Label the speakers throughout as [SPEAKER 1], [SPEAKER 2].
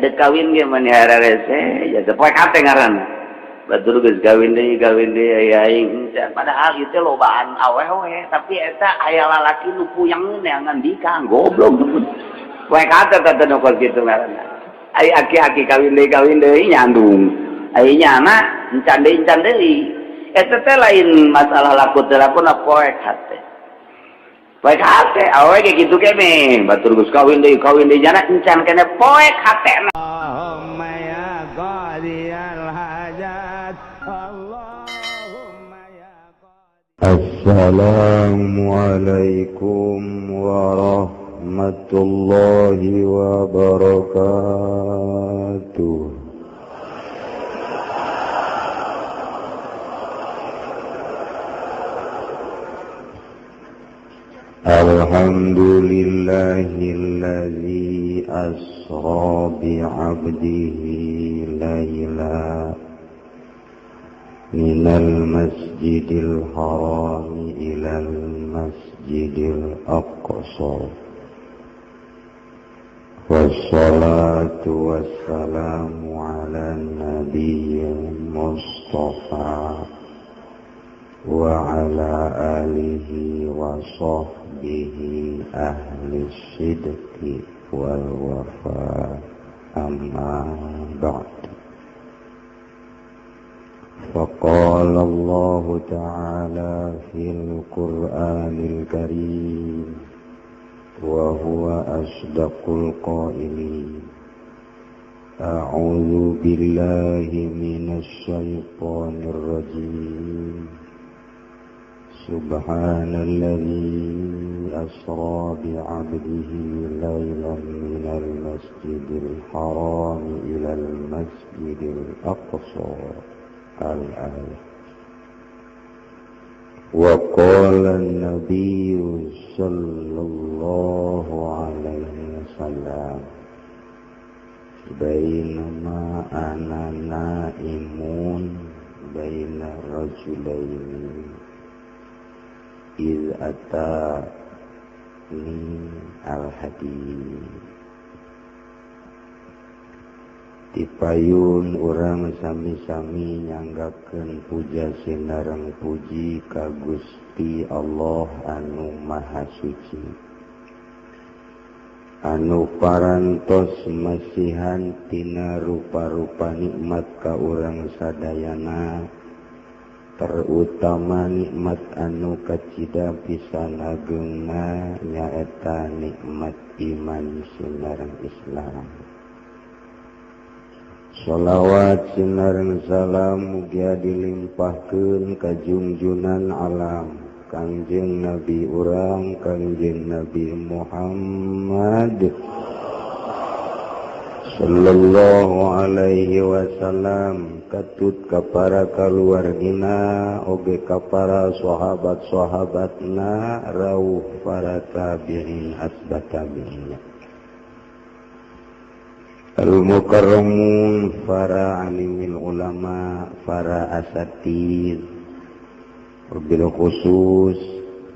[SPEAKER 1] Dek kawin ge mani hararese ya teh poek hate ngaranna. Batur geus kawin deui aya aing padahal ieu teh lobaan awewe tapi eta aya lalaki nu puyang neangan dikang goblok. Poek hate teh nu kos kitu ngaranna. Ai aki-aki kawin deui nyandung. Ai nyana encan deui. Eta teh lain masalah laku teu laku na poek hate. Poek hate awewe ge kitu keneh. Batur geus kawin deui nyana encan keneh poek hatena.
[SPEAKER 2] Allahumma ya qadiyal hajat, Allahumma ya
[SPEAKER 3] Assalamualaikum warahmatullahi wabarakatuh. Alhamdulillahilladzi asra bi'abdihi laila minal masjidil harami ilal masjidil aqsa. Wassalatu wassalamu ala nabiyil mustafa wa ala alihi wa sahbihi ahli sidqi wal wafa, amma ba'd. Faqala Allah ta'ala fil Qur'anil Karim wa huwa asdaqul qailin. A'udzu billahi minasy syaithanir rajim. Subhanalladzi asra bi'abdihi lailan minal masjidil haram ilal masjidil aqsa. Al-ayah. Wa qala an-nabiyyu sallallahu alaihi wasallam, bainama ana naimun baina rajulaini iz atani al-hadis. Tipayun urang sami-sami nyanggakeun puja sinareng puji ka Gusti Allah anu Maha Suci, anu parantos masihan tina rupa-rupa nikmat ka urang sadayana, terutama nikmat anu kacida pisan agengna nyaeta nikmat iman sinareng Islam. Sholawat sinareng salam mugia dilimpahkeun ka junjunan alam Kangjeng Nabi urang Kangjeng Nabi Muhammad sallallahu alaihi wasallam, katut ka para kaluargina oge ka para sahabat-sahabatna rauh para tabi'in atba tabi'in al-mukarramun, para alimil ulama, para asatid, wabil khusus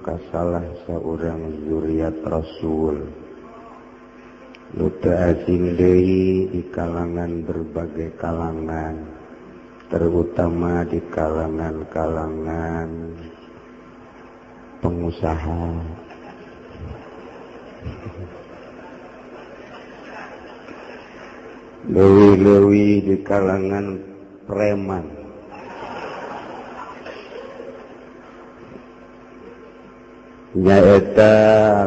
[SPEAKER 3] kasalah seorang zuriat Rasul nu teu asing deui di kalangan berbagai kalangan, terutama di kalangan-kalangan pengusaha. Lewi-lewi di kalangan preman. Nyaeta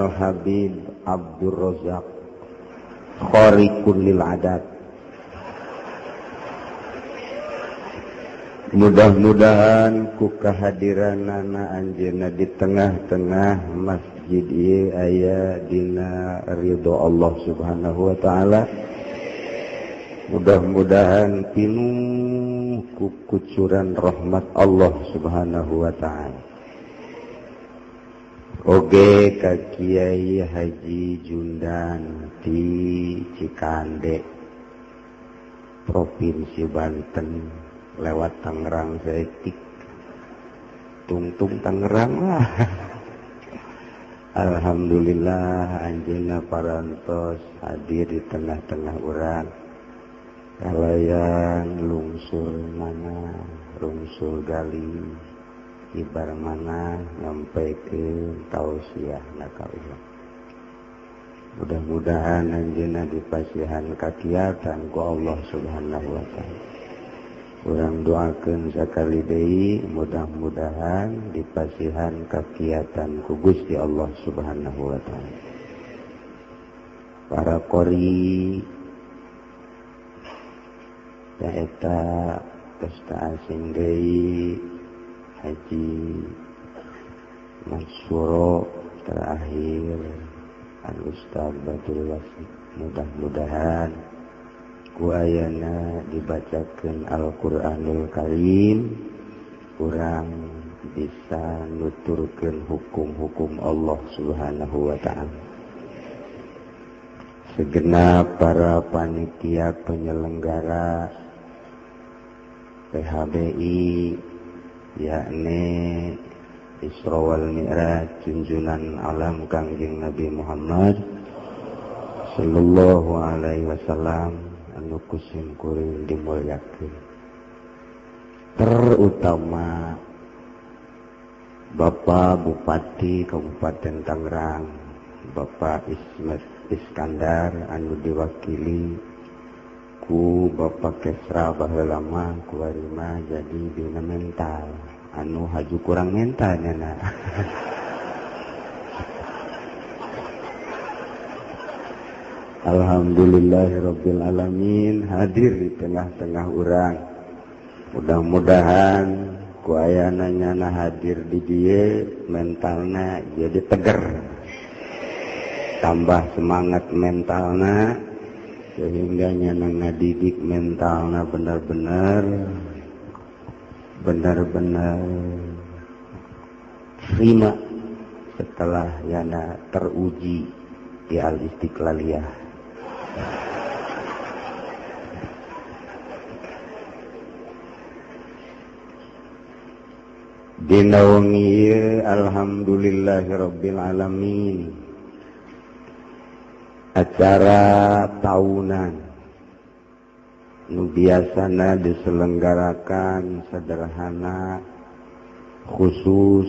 [SPEAKER 3] Al-Habib Abdur Razak Khariqul lil adat. Mudah-mudahan ku kehadiranana anjeunna di tengah-tengah masjid ieu aya dina ridho Allah Subhanahu wa taala. Mudah-mudahan pinuh ku kucuran rahmat Allah Subhanahu wa taala. Oge ka Kiai Haji Jundan di Cikande, Provinsi Banten, lewat Tangerang saeutik. Tungtung Tangerang lah. Alhamdulillah anjeunna parantos hadir di tengah-tengah urang. Kalayan lungsur mana lungsur gali ibar mana nyampaikan tausiahna ka urang. Mudah-mudahan anjeunna dipasihan kakiatan ku Allah Subhanahu wa taala. Urang doakeun sakali deui mudah-mudahan dipasihan kakiatan ku Gusti Allah Subhanahu wa taala. Para qori eta pesta asing deui Haji Mansuro terakhir Al Ustaz Badrul Wasit, mudah-mudahan ku ayana dibacakeun Al-Qur'anul Karim urang bisa nuturkeun hukum-hukum Allah Subhanahu wa taala. Segenap para panitia penyelenggara PHBI yakni Isra wal Mi'raj junjunan alam Kangjeng Nabi Muhammad sallallahu alaihi wasallam anu kusim kuring dimulyakeun, terutama Bapak Bupati Kabupaten Tangerang Bapak Ismet Iskandar anu diwakili ku Bapak Kesra baheula mah kuari mah jadi dina mental anu haju kurang mentalnya na. Alhamdulillahirabbil alamin hadir di tengah-tengah urang. Mudah-mudahan ku ayana nyana hadir di dieu mentalna jadi teger, tambah semangat mentalna sehingga nyana ngadidik mentalna benar-benar terima setelah yana teruji di Al-Istiqlaliyah. Dina wengi ieu alhamdulillahirabbil alamin acara tahunan nu biasana diselenggarakan sederhana khusus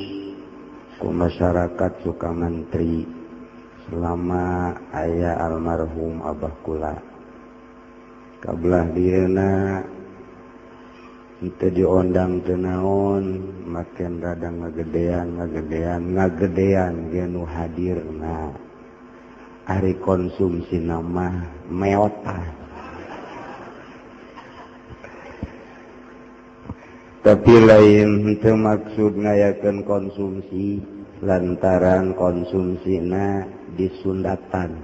[SPEAKER 3] ku masyarakat Sukamantri selama aya almarhum Abah kula. Kabelah dieuna teu diondang teu naon, maken rada ngagedean ge nu hadirna. Ari konsumsi nama meotah. Tapi lain teu maksud ngayakeun konsumsi lantaran konsumsina disundatan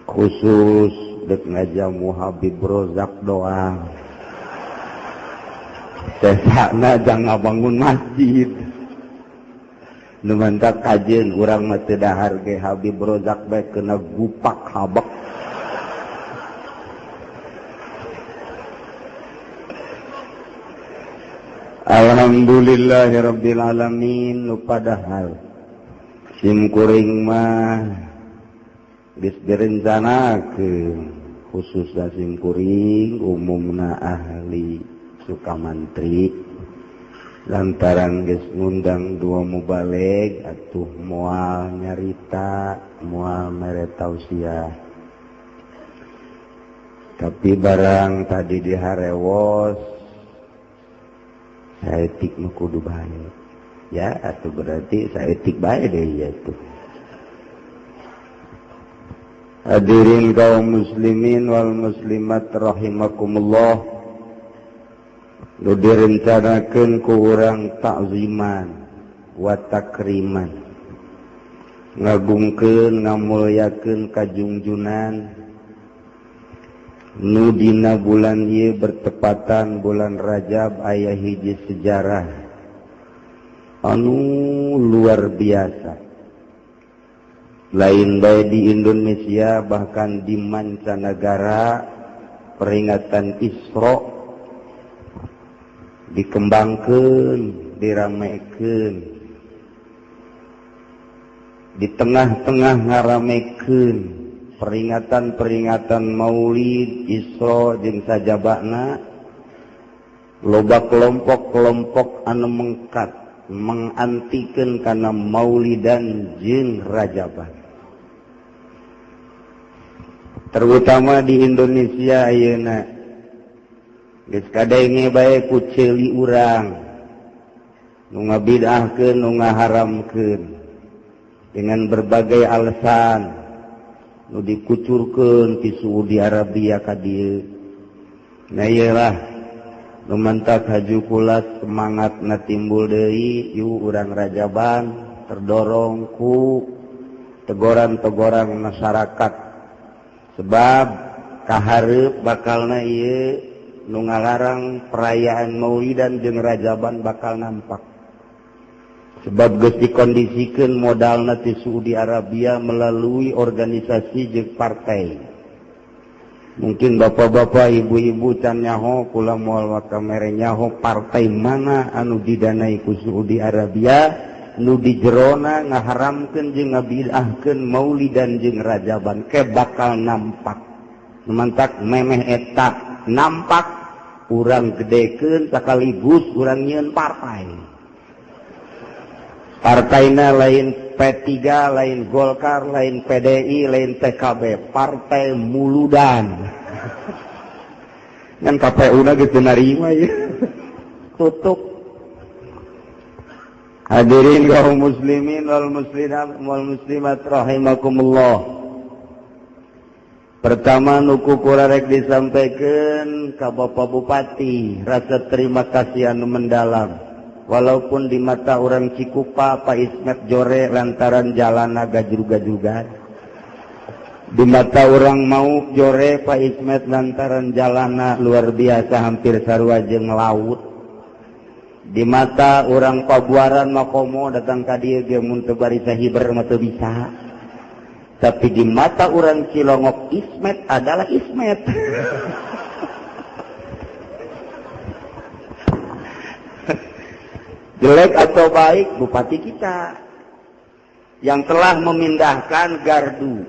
[SPEAKER 3] khusus dek ngajamu Habib Rozak doang. Sesakna jangan bangun masjid. Nu mantak kajeun urang mah teu dahar ge Habib Rozak bae kena gupak habek. Alhamdulillahirabbil alamin. Nu padahal sim kuring mah geus direncanakeun khususna sim kuring umumna ahli Sukamantri lantaran geus ngundang dua mubalig atuh moal nyarita moal mere tausiah. Tapi barang tadi diharewos saeutik nu kudu bae ya, atuh berarti saeutik bae deui ya tuh. Hadirin kaum muslimin wal muslimat rahimakumullah, nu direncanakeun ku urang takziman wa takriman, ngagungkeun ngamulyakeun kajungjunan nu dina bulan ieu bertepatan bulan Rajab aya hiji sejarah anu luar biasa lain bae di Indonesia bahkan di mancanegara. Peringatan Isra dikembangkeun, diramekeun, di tengah-tengah ngaramekeun Peringatan-peringatan Maulid, Isra jeung sajabana loba kelompok-kelompok anu mengkat mengantikeun kana Maulidan jeung Rajaban. Terutama di Indonesia ayeuna geus kadenge bae ku ceuli urang nu ngabid'ahkeun, nu ngaharamkeun dengan berbagai alasan nu dikucurkeun ti Saudi Arabia ka dieu. Nah ieu lah nu mantak haju kula semangatna timbul deui ieu urang Rajaban terdorong ku tegoran-tegoran masyarakat sebab kahareup bakalna ieu nu ngalarang perayaan Maulidan jeung Rajaban bakal nampak. Sebab geus dikondisikeun modalna ti Saudi Arabia melalui organisasi jeung partai. Mungkin bapak-bapak, ibu-ibu can nyaho, kula moal waka mere nyaho partai mana anu didanai ku Saudi Arabia nu di jerona ngaharamkeun jeung ngabid'ahkeun Maulidan jeung Rajaban ke bakal nampak. Mantak memeh eta nampak urang gedekeun sakaligus urang nyieun partai. Partainya lain P3, lain Golkar, lain PDI, lain PKB, Partai Muludan. Kan KPU na geus narima ya. Tutup. Hadirin kaum muslimin wal muslimat wal muslimat rahimakumullah. Pertama nu ku kula rek disampaikan ka Bapak Bupati rasa terima kasih anu mendalam. Walaupun di mata orang Cikupa Pak Ismet jore lantaran jalana gajrug-gajrugan. Di mata orang mau jore Pak Ismet lantaran jalana luar biasa hampir sarua jeung laut. Di mata orang Pabuaran Makomo datang ka dieu ge mun teu bari sahiber mah teu bisa. Tapi di mata orang Cilongok Ismet adalah Ismet. Jelek atau baik bupati kita yang telah memindahkan gardu.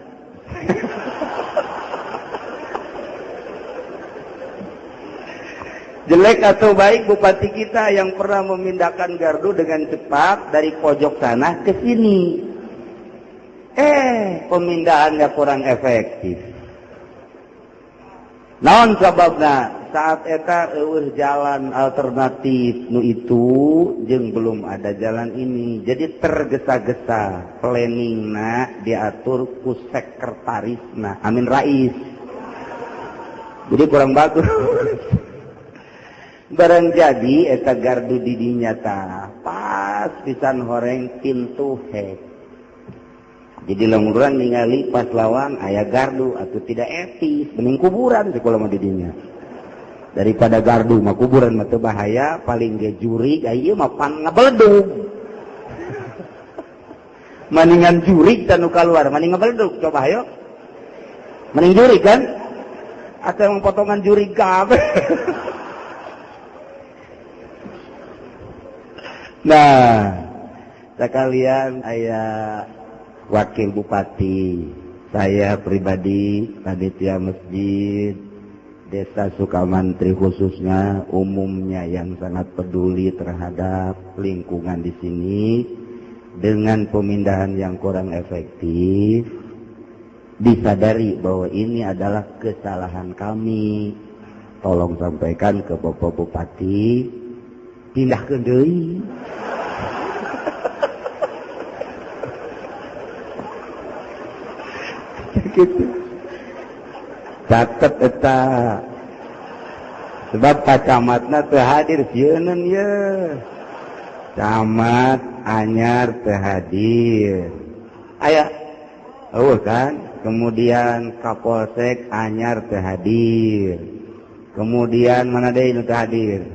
[SPEAKER 3] Jelek atau baik bupati kita yang pernah memindahkan gardu dengan cepat dari pojok sana ke sini. Pemindahannya kurang efektif. Naon sababna? Saat eta eueuh jalan alternatif nu itu jeung belum ada jalan ini. Jadi tergesa-gesa planningna diatur ku sekretarisna Amin Rais. Jadi kurang bagus. Barang jadi eta gardu di dinya tah pas pisan horeng pintu hek. Jadi lamun urang ningali pas lawang aya gardu atau tidak etis mending kuburan sekolah mah di dinya. Daripada gardu mah kuburan mah teu bahaya, paling ge jurig ieu mah pan ngabeledug. Maningan jurig tanu kaluar, maning ngabeledug coba ayo. Mending jurig kan? Atau emang potongan jurig kabeh. Nah, sekalian aya wakil bupati, saya pribadi panitia masjid Desa Sukamantri khususnya umumnya yang sangat peduli terhadap lingkungan di sini dengan pemindahan yang kurang efektif, disadari bahwa ini adalah kesalahan kami. Tolong sampaikan ke Bapak Bupati, pindah ke deui. Gitu. Catet eta. Sebab Pak Camatna teu hadir sieun ye. Camat anyar teu hadir. Aya eueuh kan? Kemudian Kapolsek anyar teu hadir. Kemudian mana deui nu teu hadir?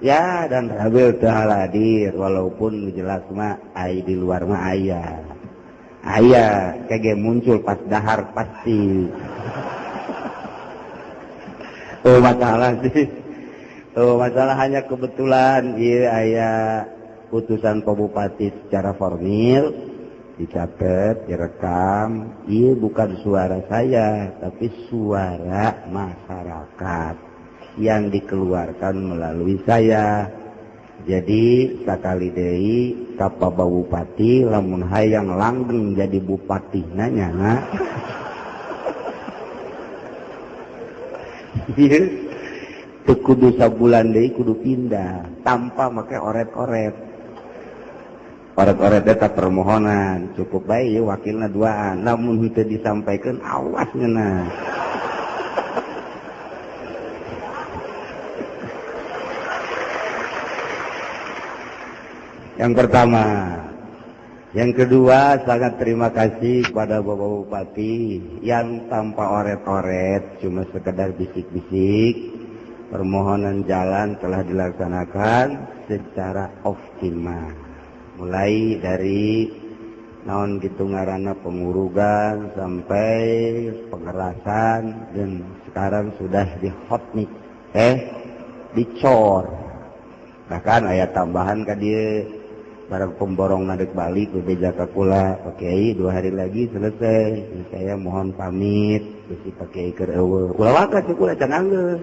[SPEAKER 3] Ya dan Rabil teu hadir walaupun jelas mah ai di luar mah aya. Aya kege muncul pas dahar pasti. Oh masalah sih. Oh masalah hanya kebetulan ieu aya utusan Pak Bupati secara formil. Dicatat, direkam, iya bukan suara saya, tapi suara masyarakat yang dikeluarkan melalui saya. Jadi sakali deui ka Pak Bupati lamun hayang langgeng jadi bupati nanya nah. Teu kudu sabulan deui kudu pindah tanpa make oret-oret. Oret-oret eta permohonan cukup bae wakilna duaan, lamun henteu disampaikan awas ngeunah. Yang pertama. Yang kedua, sangat terima kasih kepada Bapak Bupati yang tanpa oret-oret, cuma sekedar bisik-bisik, permohonan jalan telah dilaksanakan secara optimal. Mulai dari naon gitu ngaranna pengurugan sampai pengerasan, dan sekarang sudah di hotmix, dicor. Bahkan aya tambahan ka dieu, barang pemborong ngadek balik bebeja ka kula, Pak Kiai 2 hari lagi selesai. Saya mohon pamit, bisi Pak Kiai keur eueuh. Ulah waka cek kula can anggeus.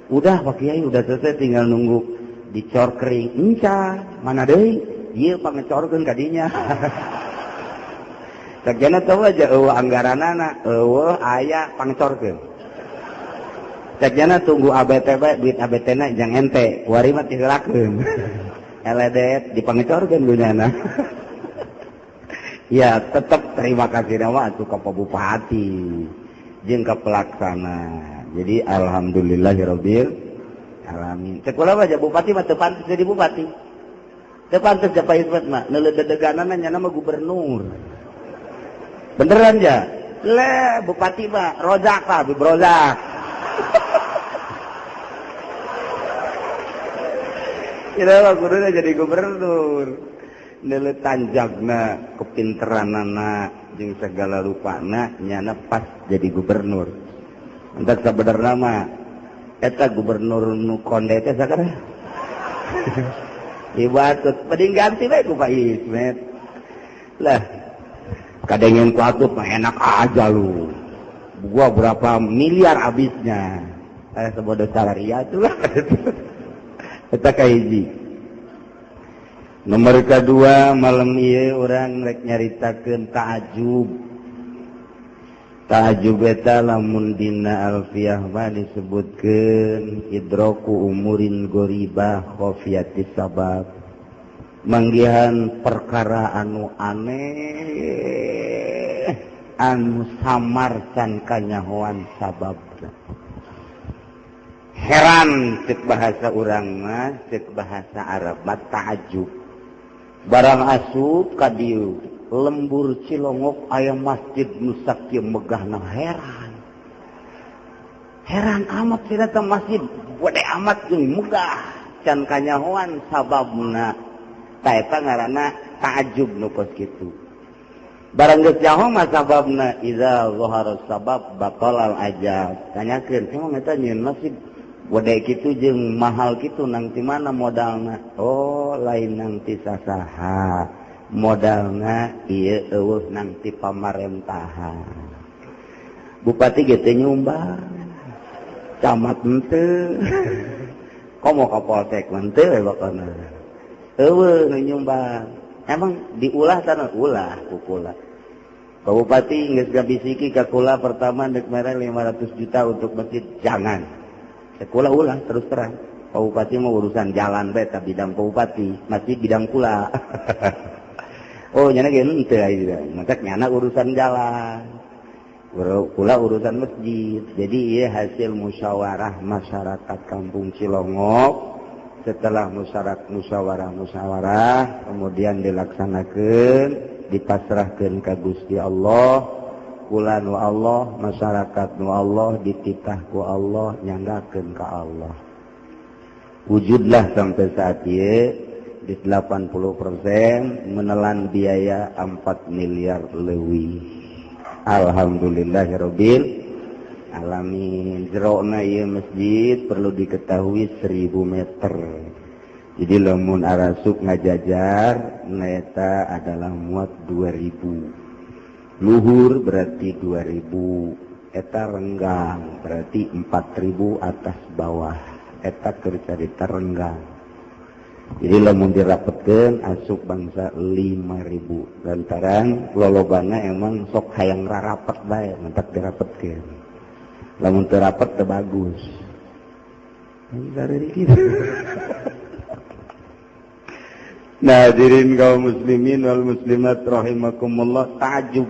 [SPEAKER 3] Udah Pak Kiai udah selesai tinggal nunggu dicor kering. Enca, mana deui? Ieu pangecorkeun ka dinya. Sagjana teu aja eueuh anggaranana, eueuh aya pangecorkeun. Sagjana tunggu ABT bae, duit ABT-na jang ente, kuari mah diheulakeun. Eledet dipangecorkeun dunyana. Ya tetep terima kasih nama atuh ka Pak Bupati jeung ka pelaksana. Jadi alhamdulillahirabbil alamin. Cek kula mah bupati mah teu pantes jadi bupati. Teu pantes ja Pak Ismet mah, neuleuh dedeganana nya mah gubernur. Beneran ja? Le bupati mah rozak lah, berozak. Kita mah kuduna jadi gubernur. Neuleuh tanjagna, kepinteranana jeung segala rupana nyana pas jadi gubernur. Entak sabenerna mah eta gubernur nu konde teh sakara. Ibatut mending ganti bae ku Pak Ismet. Lah kadengen ku atuh mah enak aja lu. Gua berapa miliar habisnya. Sebodoh salaria tuh lah. Eta kahiji. Nomor kedua malam ieu urang rek nyaritakeun ta'ajub. Ta'ajub eta lamun dina alfiah mah disebutkeun idroku umurin goribah khofiyatis sabab. Manggihan perkara anu aneh anu samar can kanyahoan sababna. Heran cek bahasa urang mah, cek bahasa Arab mah ta'ajub. Barang asup ka dieu lembur Cilongok aya masjid nu sakieu megahna, heran. Heran amat sih eta masjid gede amat jeung megah can kanyahoan sababna. Ta eta ngaranna ta'ajub nu kos kitu. Barang geus nyaho mah sababna, idza zahara sabab batalal ajab. Tanyakeun emang eta nyieun masjid gede kitu jeung mahal kitu nang ti mana modalna? Oh, lain nang ti sasaha. Modalna ieu eueuh nang ti pamarentahan. Bupati ge teu nyumbang, camat henteu, komo ka polsek mah henteu we bakona. Eueuh nu nyumbang. Emang diulah tanah ulah ku kula. Pak Bupati geus gabisiki ka kula pertama deuk mere 500 juta untuk masjid, jangan. Sekolah ulah terus terang. Pak Bupati mau urusan jalan bae ta bidang Pak Bupati, masih bidang kula. Oh nyana ge henteu aya, maka nyana urusan jalan. Kula urusan masjid. Jadi ieu hasil musyawarah masyarakat Kampung Cilongok. Setelah musyawarah kemudian dilaksanakeun, dipasrahkeun ka Gusti Allah. Kula nu Allah, masyarakat nu Allah, dititah ku Allah, nyanggakeun ka Allah. Wujudlah sampai saat ieu di 80% menelan biaya 4 miliar leuwih. Alhamdulillahirabbil alamin. Jerona ieu masjid perlu diketahui 1000 meter. Jadi lamun arasuk ngajajar neta adalah muat 2000. Luhur berarti 2000, eta renggang berarti 4000 atas bawah. Eta keur carita renggang. Jadi lamun dirapetkeun asup bangsa 5000. Lantaran lolobana emang sok hayang rarapet bae, mentak dirapetkeun. Lamun teu rapet teu bagus. Nah, hadirin kaum muslimin wal muslimat rahimakumullah, ta'ajub.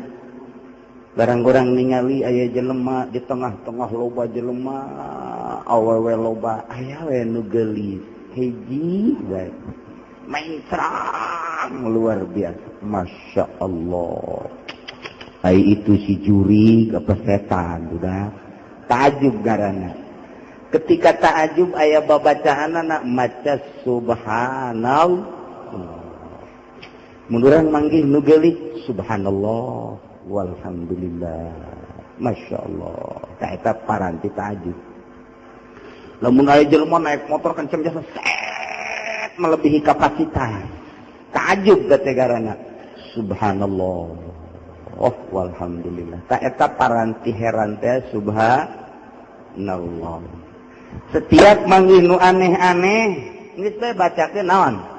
[SPEAKER 3] Barang urang ningali aya jelema di tengah-tengah loba jelema, awewe loba, aya we nu geulis, hiji bae. Mencrang luar biasa. Masya Allah. Ai itu si juri apa setan udah. Ta'ajub garana. Ketika ta'ajub aya babacaanana maca subhanallah. Munduran manggih nu geulis subhanallah walhamdulillah masya Allah. Ta eta paranti ta'ajub. Lamun aya jelema naik motor kenceng jasa set melebihi kapasitas, ta'ajub teh garana subhanallah oh walhamdulillah. Ta eta paranti heran teh subhanallah. Setiap manggih nu aneh-aneh geus bae bacakeun naon?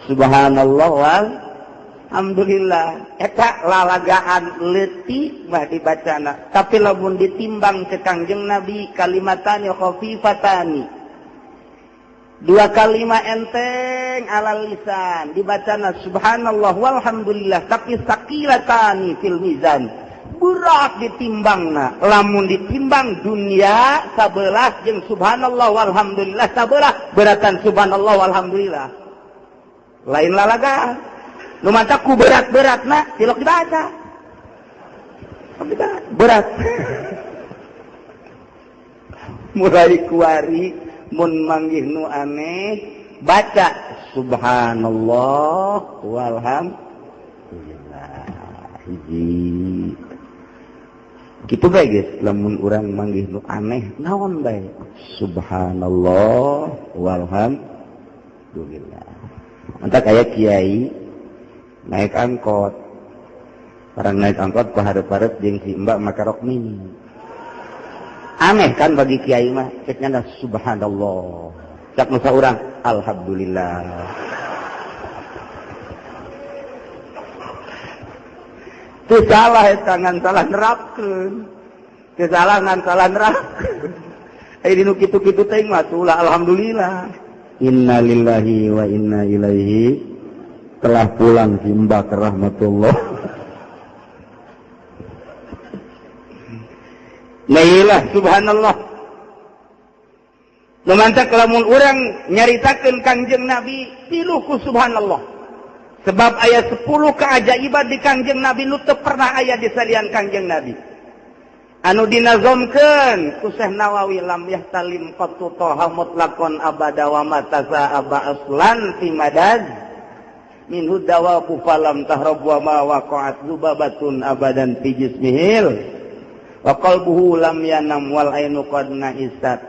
[SPEAKER 3] Subhanallah walhamdulillah. Eta lalagaan leutik mah dibacana, tapi lamun ditimbang ke Kangjeng Nabi kalimatani khafifatani, dua kalimat enteng ala lisan dibacana subhanallah walhamdulillah, tapi sakilatani fil mizan, berat ditimbangna. Lamun ditimbang dunia sabelah jeung subhanallah walhamdulillah sabelah, beratan subhanallah walhamdulillah. Lain lalaga nu mantap ku berat-beratna tilok dibaca. Berat. Mulai kuari mun manggih nu aneh baca subhanallah walhamdulillah. Hiji. Kitu bae geus lamun urang manggih nu aneh naon bae subhanallah walhamdulillah. Mantap kayak kiai naik angkot, orang naik angkot ku hareup-hareup jeung si mbak make rok mini. Aneh kan bagi kiai mah, cek nyanda subhanallah. Cek nu saurang alhamdulillah. Teu salah eta ngan salah nerapkeun. Teu salah ngan salah nerapkeun. Ai dinu kitu-kitu teh mah tulah alhamdulillah. Innalillahi wa inna ilaihi, telah pulang si mbak rahmatullah. Nailah subhanallah. Lumantak lamun urang nyaritakeun Kangjeng Nabi piluh ku subhanallah. Sebab ayat 10 keajaiban di Kangjeng Nabi nu teu pernah aya di salian Kangjeng Nabi. Anu dinazomkeun ku Syekh Nawawi lam yahtalim qattu toha mutlaqon abada wa matasa aba aslan fi madad minhu dawabu falam tahrab wa ma waqa'at zubabatun abadan fi jismihil wa qalbuhu lam yanam wal ainu qad na'isat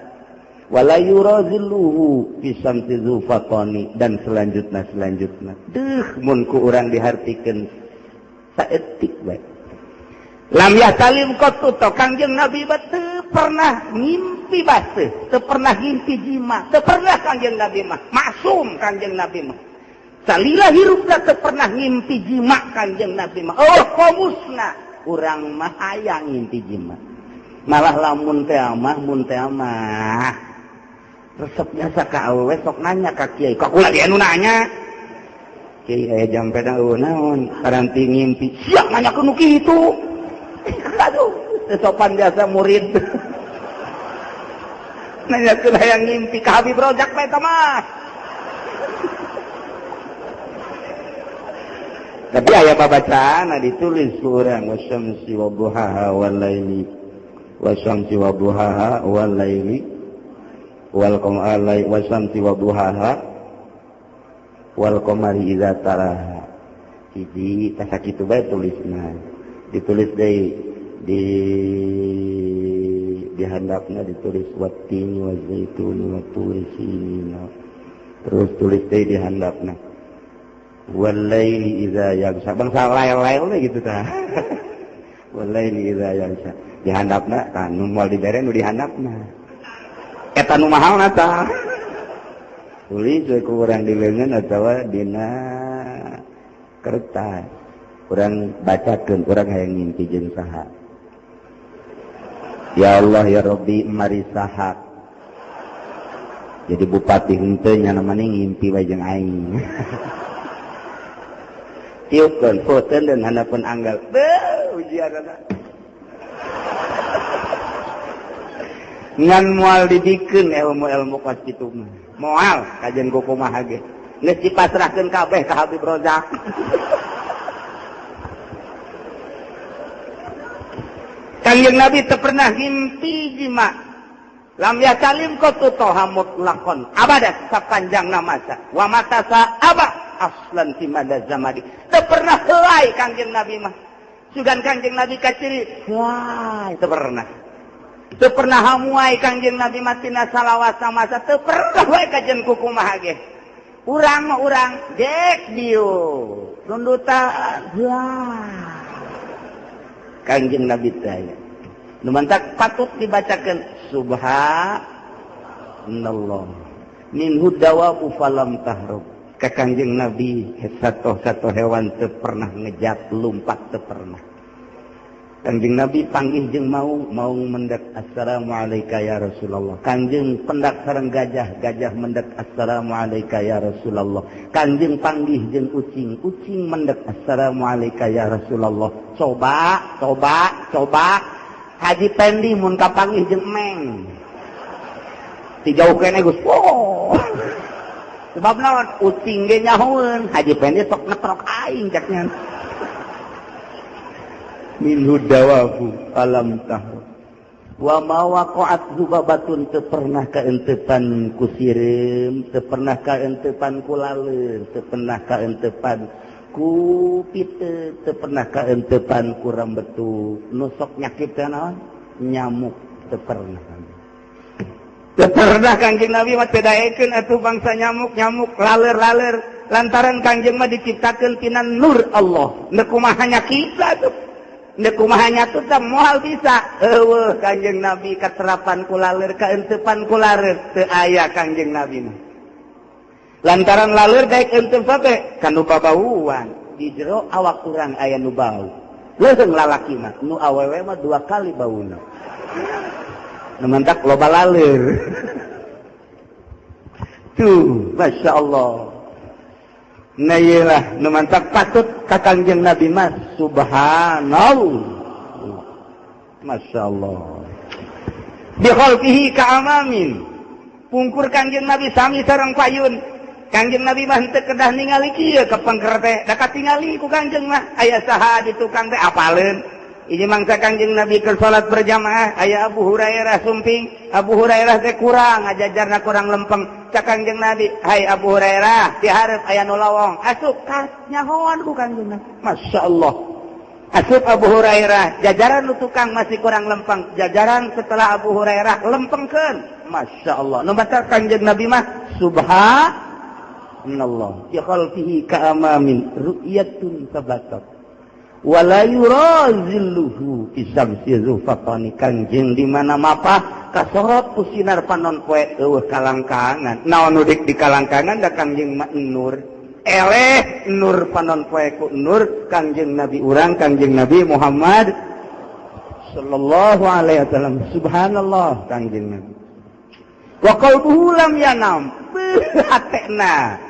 [SPEAKER 3] wa la yurazilluhu fi samsi zufatani, dan selanjutna. Deuh mun ku urang dihartikeun saeutik bae. Lam yahtalim qattu to Kangjeng Nabi teu pernah ngimpi baseuh, teu pernah ngimpi jima, teu pernah Kangjeng Nabi mah, maksum Kangjeng Nabi mah. Salila hirupna teu pernah ngimpi jima Kangjeng Nabi mah. Oh komusna urang mah hayang ngimpi jima. Malah lamun teh mah mun teh mah resep biasa ka awewe sok nanya ka kiai. Ka kula di anu nanya. Kiai aya jampena eueuh naon paranti ngimpi. Siap nanya ku nu kitu. Aduh, sopan biasa murid. Nanya ke hayang ngimpi ka Habib Rozak bae eta mah. Tapi aya babacaan ditulis ku urang wasyamsi wa duhaha wal laili wasyamsi wa duhaha wal laili wal qamari wasyamsi wa duhaha wal qamari idza taraha. Hiji tah sakitu bae tulisna. Ditulis deui di handapna ditulis wattini wa zaituni wa turi sinina. Terus tulis deui di handapna. Walaili idza yaghsha. Bangsa lael-lael we gitu tah. Walaili idza yaghsha. Di handapna tah nu moal dibere nu di handapna. Eta nu mahalna tah. Tulis we ku urang di leungeun atawa dina kertas. Urang bacakeun urang hayang ngimpi jeung saha. Ya Allah ya Rabbi mari saha. Jadi bupati henteu nya namanya ngimpi wae jeung aing. Tiupkeun foteun dan handapeun anggal. Beuh ujianana. Ngan moal didikeun ilmu-ilmu kos kitu mah. Moal kajian ku kumaha ge. Geus dipasrahkeun kabeh ka Habib Rozak. Kangjeng Nabi teu pernah ngimpi jima. Lam yasalim qatu toha mutlaqon abada sapanjang masa. Wa matasa aba aslan fi mada zamadi. Teu pernah helai Kangjeng Nabi mah. Sugan Kangjeng Nabi kaciri, wah teu pernah. Teu pernah hamuai Kangjeng Nabi mah tina salawasa masa teu pernah wae kajen kukumaha ge. Urang mah urang dek dieu. Nundutan wah. Kangjeng Nabi teh aya. Nu mantak patut dibacakeun subhanallah. Minhu dawabu falam tahrub. Ka Kangjeng Nabi satu-satu hewan teu pernah ngejat lumpat teu pernah. Kangjeng Nabi panggih jeung maung, maung mendak assalamualaikum ya Rasulullah. Kangjeng pendak sareng gajah, gajah mendak assalamualaikum ya Rasulullah. Kangjeng panggih jeung ucing, ucing mendak assalamualaikum ya Rasulullah. Coba, coba, coba Haji Pendi mun kapanggih jeung emeng. Ti jauh keneh geus. Oh. Sebab naon ucing ge nyahoeun, Haji Pendi sok ngetrok aing caknya. Minhu dawabu alam tahru wa ma waqa'at zubabatun teu pernah kaentepan ku sireum, teu pernah kaentepan ku laleun, teu pernah kaentepan ku pite, teu pernah kaentepan ku rambetu. Nu sok nyakit teh naon? Nyamuk teu pernah. Teu pernah Kangjeng Nabi mah teu daekeun atuh bangsa nyamuk-nyamuk laler-laler lantaran Kangjeng mah diciptakeun tina nur Allah. Neuk kumaha nyakitna atuh? Neuk kumaha nyatut teh moal bisa. Eueuh Kangjeng Nabi katerapan ku laler, kaentepan ku laler teu aya Kangjeng Nabi mah. Lantaran laler daek entep bae kanu babauan di jero awak urang aya nu bau. Leuheung lalaki mah, nu awewe mah dua kali bauna. Nu mantak loba laler. Tuh, Masya Allah. Nah iyalah, nu mantak patut ka Kangjeng Nabi mah subhanallah. Masya Allah. Bi khalqihi ka amamin. Pungkur Kangjeng Nabi sami sareng payun. Kangjeng Nabi mah henteu kedah ningali kieu ka pengker teh, da katingali ku Kangjeng mah aya saha di tukang teh apaleun. Ini mangsa Kangjeng Nabi keur salat berjamaah aya Abu Hurairah sumping, Abu Hurairah teh kurang ngajajarna kurang lempeng. Cak Kangjeng Nabi, "Hai Abu Hurairah, dihareup aya nu lowong." Asup ka nyahoan ku Kangjeng Nabi. Masya Allah. Asup Abu Hurairah, jajaran nu tukang masih kurang lempeng, jajaran setelah Abu Hurairah lempengkeun. Masya Allah. Nu baca Kangjeng Nabi mah subhanallah. Bi khalfihi ka amamin ru'yatun tabatat. Wala yurazilluhu isamsi zufatani. Kangjeng di mana mapah kasorot ku sinar panon poe eueuh kalangkangan. Naon nu dik di kalangkangan da Kangjeng mah nur. Eleh nur panon poe ku nur Kangjeng Nabi urang Kangjeng Nabi Muhammad sallallahu alaihi wasallam. Subhanallah Kangjeng Nabi. Wa qalbuhu lam yanam. Hatena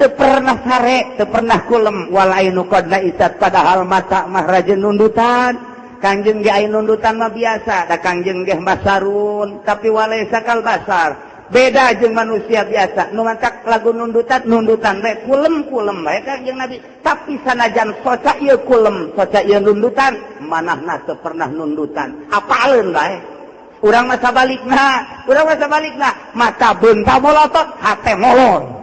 [SPEAKER 3] teu pernah sare, teu pernah kulem, wal ainu qad naisat, padahal mata mah rajin nundutan. Kangjeng ge aya nundutan mah biasa, da Kangjeng ge basarun, tapi walaisa kal basar. Beda jeung manusia biasa, nu mantak lagu nundutan, nundutan bae kulem-kulem bae Kangjeng Nabi. Tapi sanajan soca ieu kulem, soca ieu nundutan, manahna teu pernah nundutan. Apaleun bae. Urang mah sabalikna, urang mah sabalikna, mata beunta molotot, hate molor.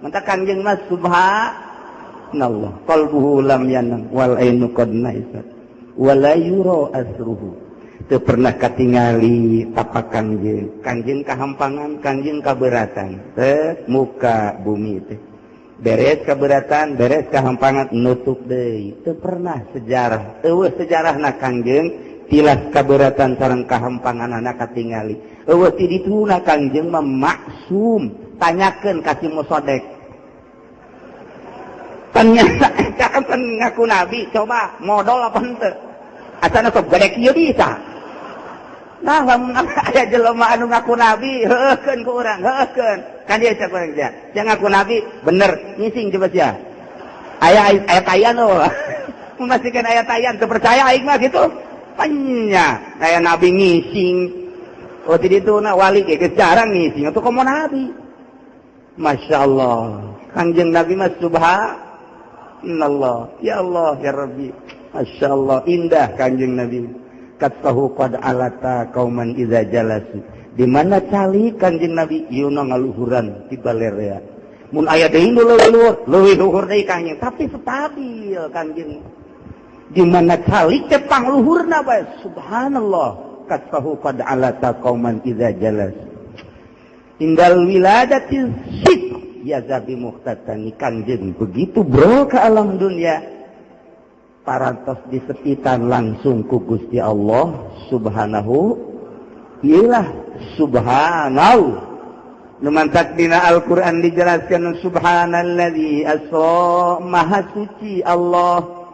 [SPEAKER 3] Maka Kangjeng mah subhanallah, qalbuhu lam yanam wal ainu qad naisat wala yura asruhu. Teu pernah katingali tapak Kangjeng. Kangjeng kahampangan, Kangjeng kaberatan. Teh muka bumi teh. Beres keberatan, beres kehampangan, nutup deui. Teu pernah sejarah. Eueuh sejarahna Kangjeng tilas keberatan sareng kahampanganana katingali. Eueuh ti dituna Kangjeng mah maksum. Tanyakeun ka si Musodek. Ternyata kan ngaku nabi, coba modal apa henteu? Asana sok gede kieu bisa. Nah, lamun aya jelema anu ngaku nabi, heuhkeun ku urang, heuhkeun. Kan dia cek urang dia. Dia ngaku nabi, bener, ngising coba sia. Aya aya tayan loh. Memastikan aya tayan, teu percaya aing mah gitu. Panya, aya nabi ngising. Oh, ti ditu na wali ge geus jarang ngising, atuh komo nabi. Masya Allah. Kangjeng Nabi mah subhanallah. Ya Allah, ya Rabbi. Masya Allah, indah Kangjeng Nabi. Katahu qad alata kauman idza jalasu. Di mana cali Kangjeng Nabi yeuna ngaluhuran di balerea. Mun aya deui nu leuwih leuwih luhur deui Kangjeng, tapi stabil Kangjeng. Di mana cali teh pangluhurna bae subhanallah. Katahu qad alata kauman idza jalasu. Tinggal wiladati sit ya zabi muhtatani. Kangjeng begitu bro ke alam dunia. Parantos disepitan langsung ku Gusti Allah subhanahu ilah subhanahu. Nu mantak dina Al-Qur'an dijelaskan subhanalladzi asra, maha suci Allah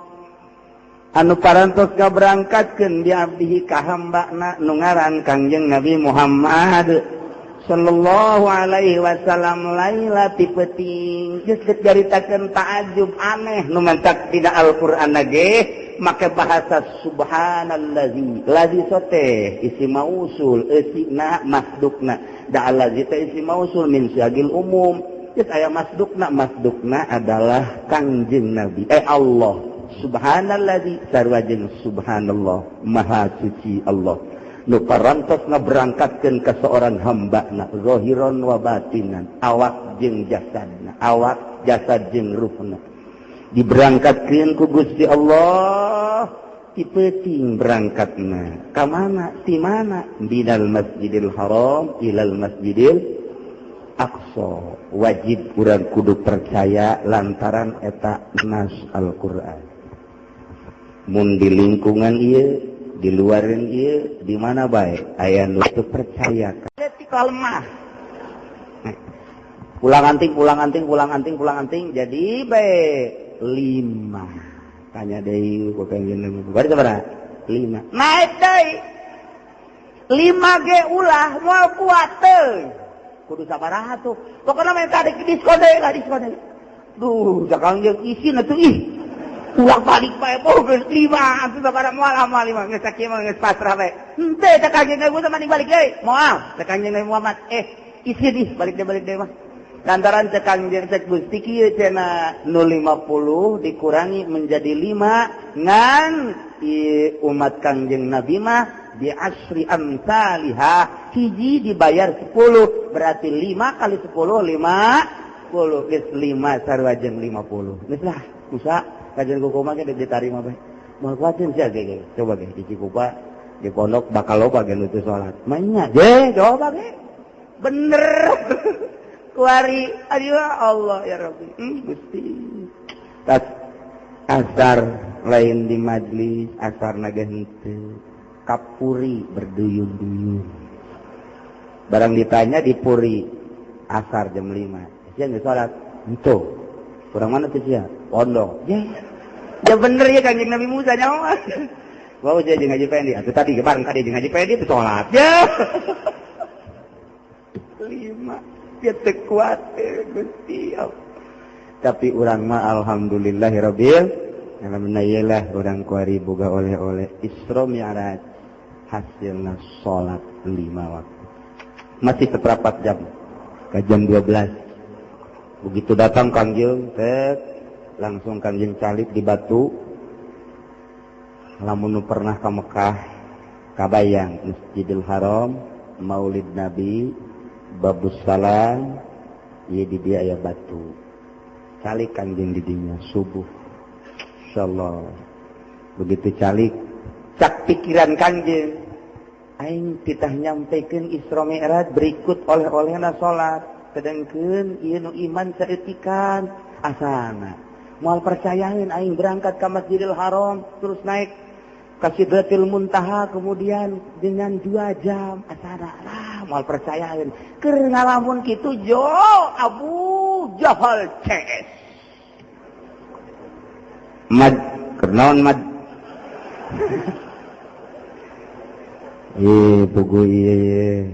[SPEAKER 3] anu parantos ngaberangkatkeun di abdihi ka hambana nu ngaran Kangjeng Nabi Muhammad sallallahu alaihi wasallam laila ti peuting. Geus dicaritakeun ta'ajub aneh nu mantak dina Al-Qur'an ge make bahasa subhanallazi. Lazi sote isi mausul eusina masdukna. Da allazi teh isi mausul min syagil umum. Geus aya masdukna, masdukna adalah Kangjeng Nabi. Allah. Subhanallazi sarua jeung subhanallah, maha suci Allah. Nu parantos ngaberangkatkeun ka seorang hambana zahiran wa batinan, awak jeung jasadna, awak jasad jeung ruhna diberangkatkeun ku Gusti Allah ti peuting berangkatna ka mana ti mana minal Masjidil Haram ilal Masjidil Aqsa. Wajib urang kudu percaya lantaran eta nas Al-Qur'an. Mun di lingkungan ieu, di luaran ieu, di mana bae aya nu teu percaya ka lemah. Pulang anting, pulang anting, pulang anting, pulang anting jadi bae 5. Tanya deui ku Kangjeng Nabi. Bari sabaraha? 5. Naik deui. 5 ge ulah moal kuat teu. Kudu sabaraha tuh. Pokona mah tadi diskon deui lah, diskon deui. Duh, Kangjeng isin atuh ih. Ulang balik bae boh geus 5 atuh sabaraha moal amal 5 geus sakieu mah geus pasrah bae. Henteu cek Kangjeng Nabi Musa mending balik deui. Moal cek Kangjeng Nabi Muhammad isin ih balik deui mah. Lantaran cek Kangjeng cek Gusti kieu cenah nu 50 dikurangi menjadi 5 ngan umat Kangjeng Nabi mah bi asri amsalihah hiji dibayar 10 berarti 5 kali 10 50 geus 5 sarua jeung 50. Geus lah Musa kajian kuku mah ge ditarima bae. Moal kuatin sia ge. Coba ge di Cikupa di pondok bakal loba ge nu teu salat. Mah ge coba ge. Bener. Kuari aduh Allah ya Rabbi. Gusti. Tas asar lain di majlis, asarna ge henteu. Kapuri berduyun-duyun. Barang ditanya di puri asar jam 5. Sia geus salat. Henteu. Kurang mana tuh sia? Pondok. Ya. Ya bener ya Kangjeng Nabi Musa nyawa. Wah, sia jeung Haji Pendi. Atuh tadi bareng tadi jeung Haji Pendi teu salat. Ya. 5. Ya teu kuat Gusti. Tapi urang mah alhamdulillahirabbil alamin lah urang kuari boga oleh-oleh Isra Mi'raj hasilna salat 5 waktu. Masih seperempat jam ke jam 12. Begitu datang Kangjeng, tet, langsung Kangjeng calik di batu. Lamun pernah ke Mekah, kabayang Masjidil Haram, Maulid Nabi, Babus Salam, ieu di dia aya batu. Calik Kangjeng di dinya subuh. Insyaallah. Begitu calik, cak pikiran Kangjeng, Aing titah nyampekeun Isra Mi'raj berikut oleh-olehna salat. Sedengkeun ieu nu iman saeutikan asana. Moal percayaeun aing berangkat ka Masjidil Haram terus naik ka Sidratil Muntaha kemudian dengan 2 jam asana. Lah moal percayaeun. Keur ngalamun kitu jo Abu Jahal CS. Mad keur naon mad? Ih pugu ieu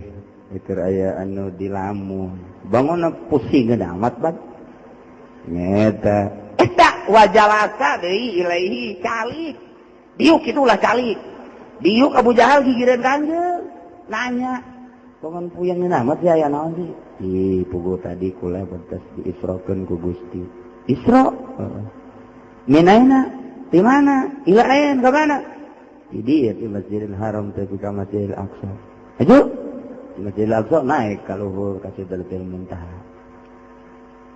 [SPEAKER 3] keur aya anu dilamun. Bangunna pusing amat bad. Nyeta eta wajalasa deui ilaihi calik. Diuk itulah calik. Diuk Abu Jahal gigireun kanjeng. Nanya, bangun puyeng amat sih aya naon sih? Ih pugu tadi kula betes diisrokeun ku Gusti. Isra? Heeh. Minaina? Di mana? Ila ain ka mana? Di dieu di Masjidil Haram teh ka Masjidil Aqsa. Aju di Masjidil Aqsa naik ka luhur ka Sidratil Muntaha.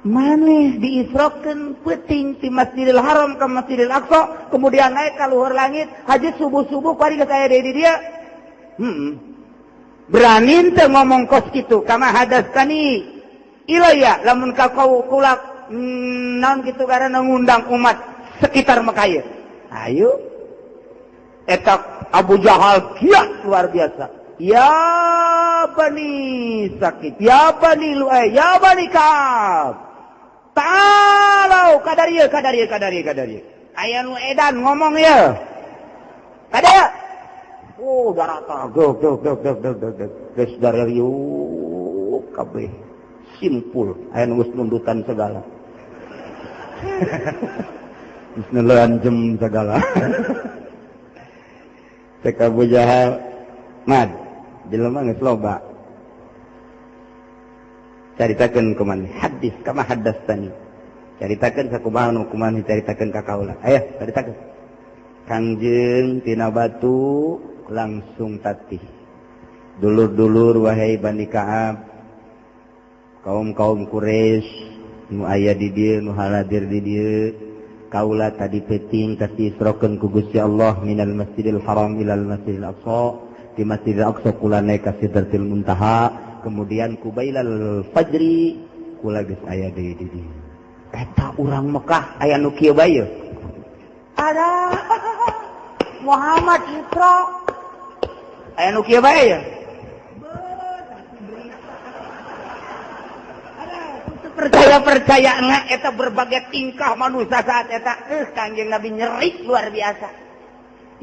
[SPEAKER 3] Maneh diisrokeun peuting di Masjidil Haram ka Masjidil Aqsa, kemudian naik ka luhur langit, haji subuh-subuh kuari geus aya deui di dieu. Berani teu ngomong kos kitu kama hadastani ilayya lamun ka kula naon kitu karena ngundang umat sekitar Mekah ieu. Ayo eta Abu Jahal kiat luar biasa. Ya Bani Sakit, ya Bani Lu'ay, ya Bani Ka'ab. Ta'alau kadarieu kadarieu kadarieu kadarieu. Aya nu edan ngomong ieu. Kadarieu. Oh, darata gog gog gog gog gog gog. Geus dararieu kabeh. Simpul aya nu geus nundutan segala. Geus neuleuan jem segala. Cek Abu Jahal, mad, jelema geus loba. Caritakeun kumaha hadis kama hadastani. Caritakeun sakumaha nu kumaha caritakeun ka kaula. Aya, caritakeun. Kangjeng tina batu langsung tatih. Dulur-dulur wahai Bani Ka'ab, kaum-kaum Quraisy nu aya di dieu nu haladir di dieu. Kaula tadi peting kasih isrokeun ku Gusti Allah minal Masjidil Haram ilal Masjidil Aqsa, di Masjidil Aqsa kula naik ka Sidratil Muntaha, kemudian kubailal fajri kula geus aya deui di dieu. Eta urang Mekah aya nu kieu bae ye. Ada Muhammad Isra aya nu kieu bae ye. Percaya-percaya enggak eta berbagai tingkah manusia saat eta Kangjeng Nabi nyeri luar biasa.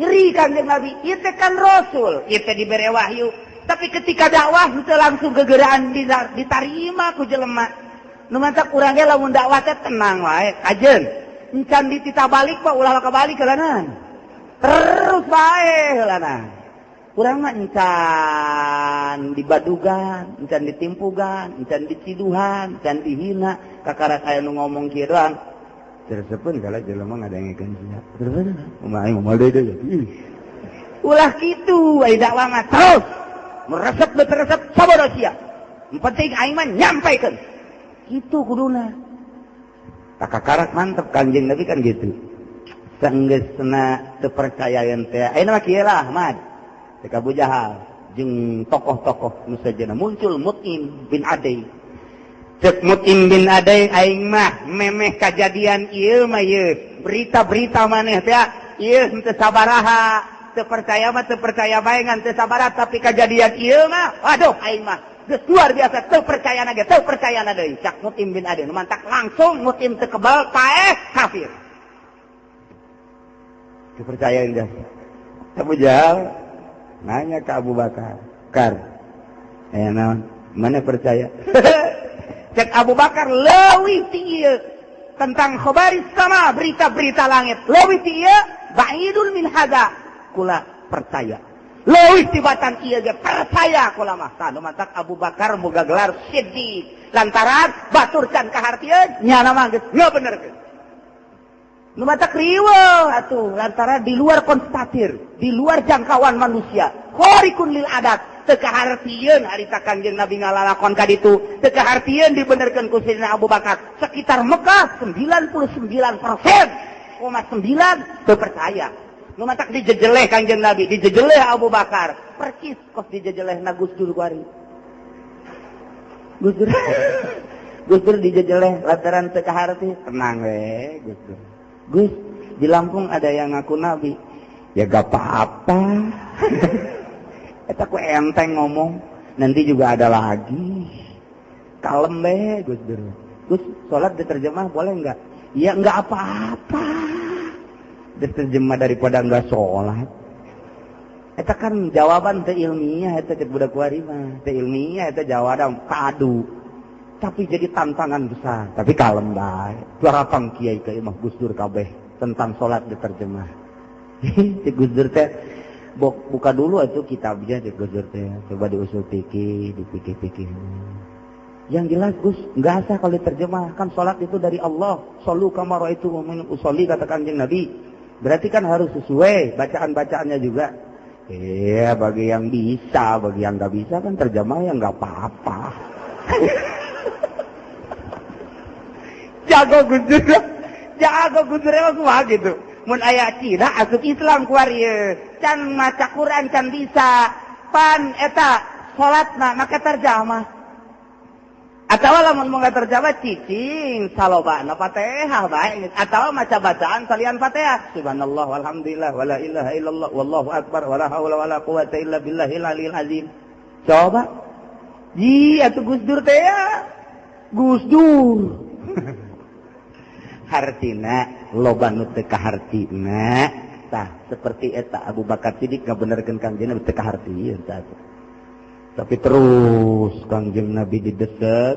[SPEAKER 3] Nyeri Kangjeng Nabi, ieu teh kan rasul, ieu teh dibere wahyu. Tapi ketika dakwah teu langsung gegeraan ditarima ku jelema. Nu mantak urang ge lamun dakwah teh tenang wae, kajeun. Encan ditita balik pak ulah kabalik heulanan. Terus bae heulanan. Urang mah encan dibadugan, encan ditimpugan, encan diciduhan, encan dihina, kakarak aya nu ngomong kieu doang. Tersepeun kala jelema ngadengekeun sia. Tersepeun kumaha aing moal deui deui. Ulah kitu ai dakwah mah terus meresep beresep sabodo sia. Penting aing mah nyampaikeun. Kitu kuduna. Kakarak mantep Kanjeng Nabi kan gitu. Sanggeusna teu percayaeun teh. Ayeuna mah kieu lah, Ahmad. Cek Abu Jahal jeung tokoh-tokoh nu sejenna muncul Mut'im bin Adai. Cek Mut'im bin Adai aing mah memeh kajadian ieu mah ieu berita-berita maneh teh ieu henteu sabaraha, teu percaya mah teu percaya bae ngan teu sabaraha tapi kajadian ieu mah waduh aing mah geus luar biasa teu percayana ge teu percayana deui. Cak Mut'im bin Adai nu mantak langsung Mut'im teu kebal paeh kafir. Teu percaya geus. Abu Jahal nanya ke Abu Bakar, "Kar, naon? Mana percaya?" Cek Abu Bakar leuwih ti ieu tentang khabaris sama berita-berita langit. Leuwih ti ieu ba'idun min hada kula percaya. Leuwih tibatan ieu ge percaya kula mah. Tah nu mantak Abu Bakar boga gelar Siddiq. Lantaran batur can kahartieun nyana mah geus ngabenerkeun. Nu mantak riweuh atuh lantaran di luar konstatir, di luar jangkauan manusia. Khariqun lil adat, teu kahartieun harita Kangjeng Nabi ngalalakon ka ditu, teu kahartieun dibenerkeun ku Sayyidina Abu Bakar. Sekitar Mekah 99,9% teu percaya. Nu matak dijejeleh Kangjeng Nabi, dijejeleh Abu Bakar.
[SPEAKER 1] percis kos dijejelehna Gus Dur kuari. Gus Dur Gus Dur dijejeleh lantaran teu kaharti. Tenang we Gus Dur. Gus, di Lampung ada yang ngaku nabi. Ya gak apa-apa. Eta ku enteng ngomong, nanti juga ada lagi. Kalem be Gus Dur. Gus, sholat diterjemah boleh enggak? Ya enggak apa-apa. Diterjemah daripada enggak sholat. Eta kan jawaban teu ilmiah eta cek budak kuari mah. Teu ilmiah eta jawaban kadu. Tapi jadi tantangan besar. Tapi kalem bae. Datang kiai ke imah Gus Dur kabeh tentang sholat diterjemah. Cek Gus Dur teh buka dulu itu kitabnya cek Gus Dur teh. Coba diusul pikir, dipikir-pikir. Yang jelas Gus, enggak sah kalau diterjemah. Kan sholat itu dari Allah. Shollu kama ra'aitumuni usolli kata Kanjeng Nabi. Berarti kan harus sesuai bacaan-bacaannya juga. Iya, bagi yang bisa, bagi yang nggak bisa kan terjemah ya nggak apa-apa. Jago Gus Dur, jago Gus Dur emang kumaha gitu. Mun aya Cina asup Islam kuari ieu. Can maca Quran can bisa. Pan eta salatna make terjemah. Atawa lamun mau terjemah cicing salobana Fatihah bae atawa maca bacaan salian Fatihah. Subhanallah walhamdulillah wala ilaha illallah wallahu akbar wala haula wala quwata illa billahil aliyil azim. Coba. Ji atuh Gus Dur teh ya. Gus Dur. Hartina loba nu teu kahartina tah seperti eta Abu Bakar Siddiq ngabenerkeun Kangjeng Nabi teu kaharti eta. Tapi terus Kangjeng Nabi didesek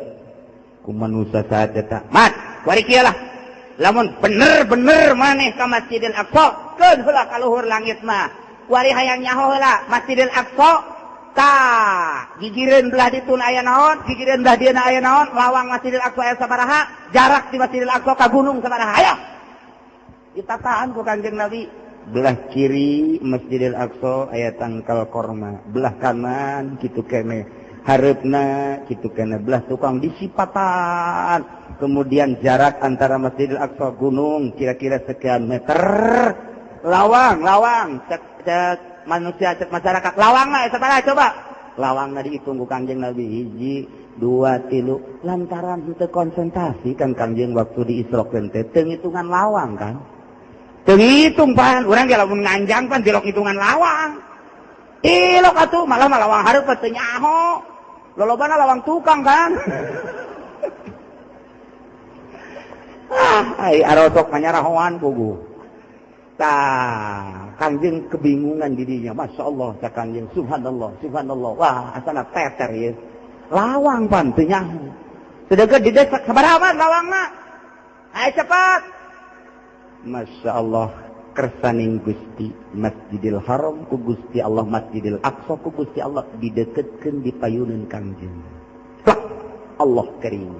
[SPEAKER 1] ku manusia saat eta. Mat, kuari kieu lah. Lamun bener-bener maneh ka Masjidil Aqsa, keun heula ka luhur langit mah. Kuari hayang nyaho heula Masjidil Aqsa tah gigireun belah ditun aya naon, gigireun belah dieuna aya naon, lawang Masjidil Aqsa aya sabaraha, jarak di Masjidil Aqsa ka gunung sabaraha. Ayo. Ditataan ku Kangjeng Nabi. Belah kiri Masjidil Aqsa aya tangkal korma, belah kanan kitu kene, hareupna kitu kene, belah tukang disipatan. Kemudian jarak antara Masjidil Aqsa gunung kira-kira sekian meter. Lawang, lawang, cek, cek manusia, cek masyarakat. Lawang lah, sabaraha coba. Lawangna dihitung ku Kangjeng Nabi hiji, dua, tilu. Lantaran henteu konsentrasi kan Kangjeng waktu di Isra teh teu ngitungan lawang kan. Teu ngitung pan, urang ge lamun nganjang pan tilok hitungan lawang. Tilok atuh malah mah lawang hareup teu nyaho. Lolobana lawang tukang kan. Ah, ai arosok manyarahoan puguh. Tah, Kangjeng kebingungan dirinya. Masya Allah, cak Kangjeng, subhanallah, subhanallah. Wah, asana teter ya. Lawang pan teu nyaho. Sedengkeun di desa sabaraha lawangna? Ayo cepat. Masya Allah, kersaning Gusti Masjidil Haram ku Gusti Allah, Masjidil Aqsa ku Gusti Allah dideketkeun di payuneun Kangjeng. Plak, Allah karim.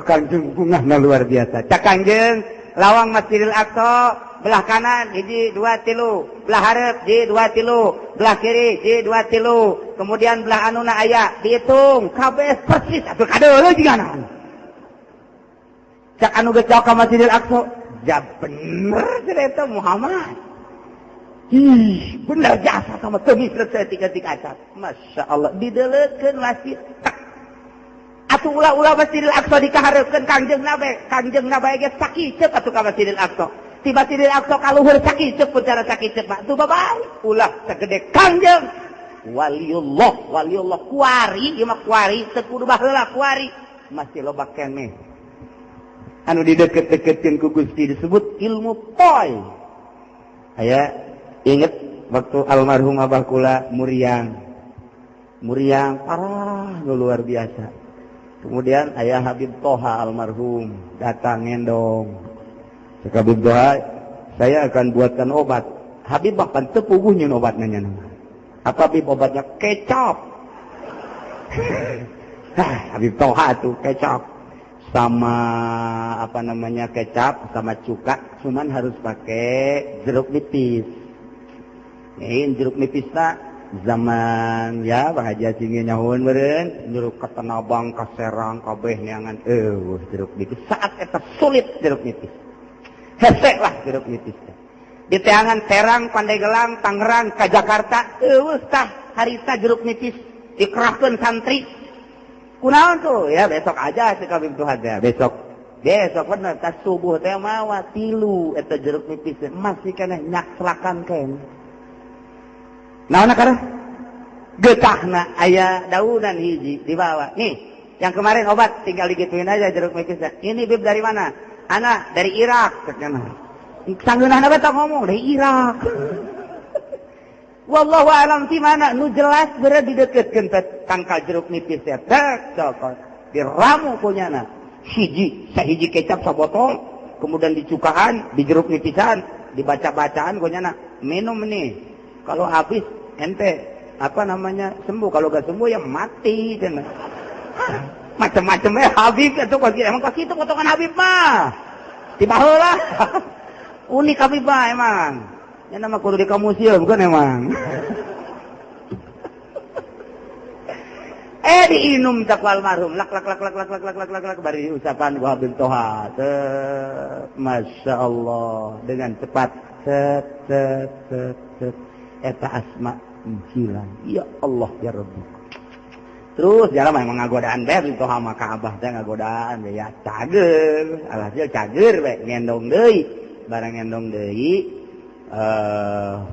[SPEAKER 1] Kangjeng bungahna luar biasa. Cak Kangjeng, lawang Masjidil Aqsa belah kanan hiji dua tilu, belah hareup hiji dua tilu, belah kiri hiji dua tilu, kemudian belah anuna aya dihitung kabeh persis atuh kadeuleu jigana. Cak anu geus jauh ka Masjidil Aqsa, ja bener cerita Muhammad. Ih, bener jasa sama temis setik-setik acat. Masya Allah, didelekeun masjid. Atuh ulah-ulah Masjidil Aqsa dikahareupeun Kangjeng Nabi. Kangjeng Nabi ge sakiceup atuh ka Masjidil Aqsa. Ti Masjidil Aqsa ka luhur sakiceup pun cara sakiceup mah. Tuh babai, ulah sagede Kangjeng. Waliullah, waliullah kuari, ieu mah kuari teu kudu baheula kuari. Masih loba keneh. Anu dideket-deketkeun ku Gusti disebut ilmu toy. Aya inget waktu almarhum Abah kula muriang. Muriang parah luar biasa. Kemudian ayah Habib Toha almarhum datang ngendong. Cek Habib Toha, saya akan buatkan obat. Habib bahkan teu puguh nyeun obatna nya. Apa Habib obatnya? Kecap. Habib Toha tuh kecap. Sama apa namanya kecap sama cuka, cuman harus pakai jeruk nipis. Ini jeruk nipis tak zaman ya Bang Haji Acing nyahoan meureun jeruk ka Tanabang ka Serang kabeh neangan jeruk nipis saat eta sulit jeruk nipis. Hese lah jeruk nipis teh. Di teangan Serang, Pandeglang, Tangerang, ka Jakarta, eueuh tah harita jeruk nipis dikerahkeun santri. Kunaon tuh? Ya besok aja si Habib Toha teh. Besok. Besok bener tas subuh teh mawa tilu eta jeruk nipis masih keneh nyakslakan keneh. Naon karena getahna aya daunan hiji dibawa. Nih, yang kemarin obat tinggal digituin aja jeruk nipisnya. Ini Bib dari mana? Anak dari Irak katanya. Sanggeunahna bae ngomong dari Irak. Wallahu alam ti mana nu jelas beureuh dideukeutkeun teh tangkal jeruk nipis teh. Tek cokot. Diramu kunyana. Hiji, sahiji kecap sabotol, kemudian dicukaan, di jeruk nipisan, dibaca-bacaan kunyana. Minum nih. Kalau habis ente apa namanya sembuh, kalau gak sembuh ya mati cenah. Macam-macam Habib itu emang kos itu potongan Habib mah. Tiba heula. Unik Habib mah emang. Ya nama kudu di museum kan emang. Diinum tak almarhum lak lak lak lak lak lak lak lak lak lak bari ucapan gua Habib Toha. Masya Allah dengan cepat set set set set eta asma hilang. Ya Allah ya Rabbi. Terus jalan mah emang ngagodaan bae Habib Toha mah ka Abah teh ngagodaan ya cager. Alhasil cager bae ngendong deui. Barang ngendong deui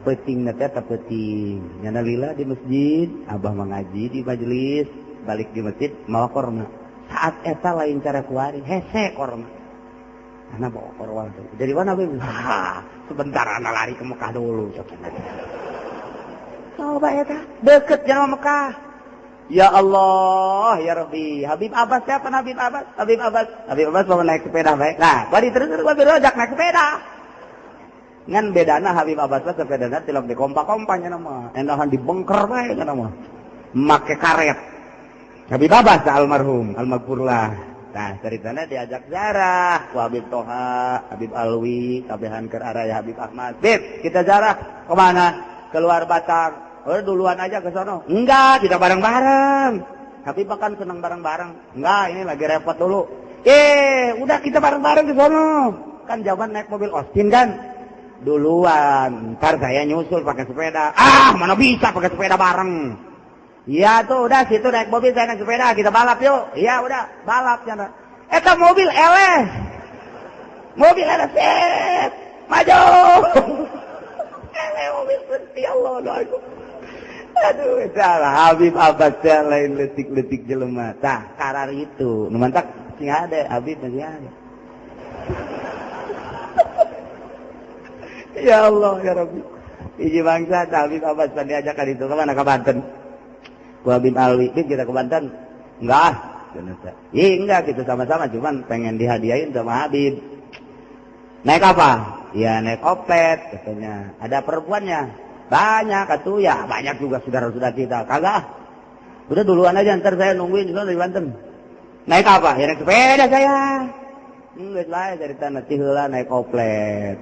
[SPEAKER 1] peuting teh peuting. Nyana lila di masjid, Abah mengaji di majelis, balik di masjid mawa korma. Saat eta lain cara kuari, hese korma. Ana bawa korma. Dari mana Bib? Sebentar ana lari ke Mekah dulu. Coba eta deket jalan Mekah. Ya Allah, ya Rabbi. Habib Abbas siapa Habib Abbas? Habib Abbas. Habib Abbas mau naik sepeda baik. Nah, bari terus terus rojak naik sepeda. Ngan bedana Habib Abbas mah sepedana tilap dikompa-kompanya nama. Endahan dibengker bae nya mah. Make karet. Habib Abbas almarhum, almaghfurlah. Nah, ceritanya diajak ziarah ku Habib Toha, Habib Alwi, kabehan keur araya Habib Ahmad. Bib, kita ziarah kemana? Keluar Batang. Oh, duluan aja ke sono. Enggak, kita bareng-bareng. Habib makan senang bareng-bareng. Enggak, ini lagi repot dulu. Udah kita bareng-bareng ke sono. Kan jawaban naik mobil Austin kan? Duluan, ntar saya nyusul pakai sepeda. Ah, mana bisa pakai sepeda bareng. Iya tuh, udah situ naik mobil, saya naik sepeda, kita balap yuk. Iya udah, balap jana. Eta mobil eleh. Mobil eleh, set. Maju. Eleh mobil berhenti, Allah aku. Aduh, salah Habib Abbas lain letik-letik jelema. Tah, karar itu. Nu mantak sing ade, Habib masih ada. Ya Allah, ya Rabbi. Hiji bangsa Habib Abbas pan diajakan itu kemana ke Banten. Ku Habib Alwi, Bib kita ke Banten. Enggak, iya enggak gitu sama-sama cuman pengen dihadiahin sama Habib. Naik apa? Ya naik opet katanya. Ada perempuannya. Banyak atuh ya, banyak juga saudara-saudara kita. Kagak. Udah duluan aja ntar saya nungguin di sana di Banten. Naik apa? Ya naik sepeda saya. Geus bae dari tanah ti heula naik oplet.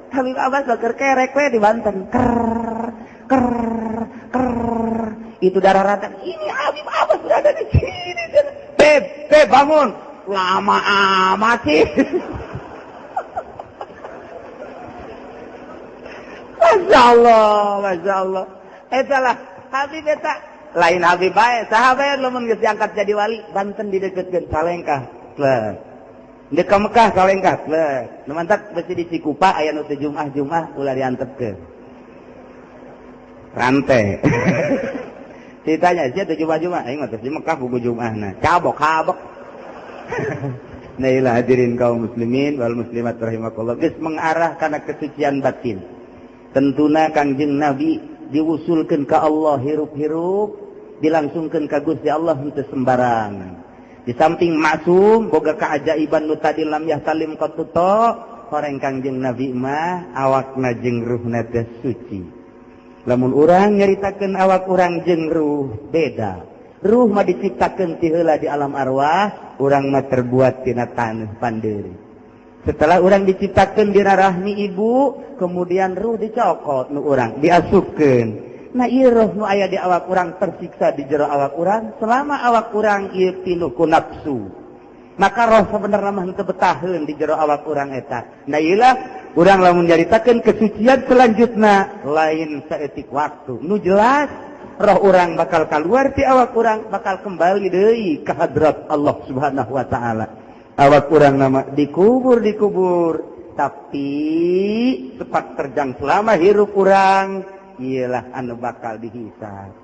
[SPEAKER 1] Habib Abbas keur kerek we di Banten. Ker ker ker. Itu darah rata. Ini Habib Abbas berada di sini. Beb, beb bangun. Lama amat sih. Masya Allah, Masya Allah. Eta lah Habib eta lain Habib bae, saha bae lamun geus diangkat jadi wali, Banten dideketkeun salengkah. Plek. Deuk ka Mekah salengkah, plek. Nu mantak besi di Cikupa aya nu teu Jumat-Jumat ulah diantepkeun. Rantai. Ditanya sia teu Jumat-Jumat, aing mah teu di Mekah buku Jumatna. Cabok kabok. Nah ilah hadirin kaum muslimin wal muslimat rahimakumullah, geus mengarah kana kesucian batin. Tentuna Kangjeng Nabi diusulkeun ka Allah hirup-hirup, dilangsungkeun ka Gusti Allah henteu sembarangan. Di samping maksum boga keajaiban nu tadi lam yahtalim qatuto, horeng Kangjeng Nabi mah awakna jeung ruhna teh suci. Lamun urang nyaritakeun awak urang jeung ruh beda. Ruh mah diciptakeun ti heula di alam arwah, urang mah terbuat tina taneuh pandeuri. Setelah orang diciptakan di rahmi ibu, kemudian ruh dicokot nu urang, diasupkeun. Nah ieu roh nu aya di awak urang tersiksa di jero awak urang selama awak urang ieu pinuh ku nafsu. Maka roh sebenarnya mah henteu betaheun di jero awak urang eta. Nah ieu lah
[SPEAKER 3] Urang lamun nyaritakeun kesucian selanjutnya lain saeutik waktu. Nu jelas roh urang bakal keluar ti awak urang, bakal kembali deui ke hadrat Allah Subhanahu wa taala. Awak urang nama dikubur, dikubur, tapi sepak terjang selama hirup urang ialah anu bakal dihisab.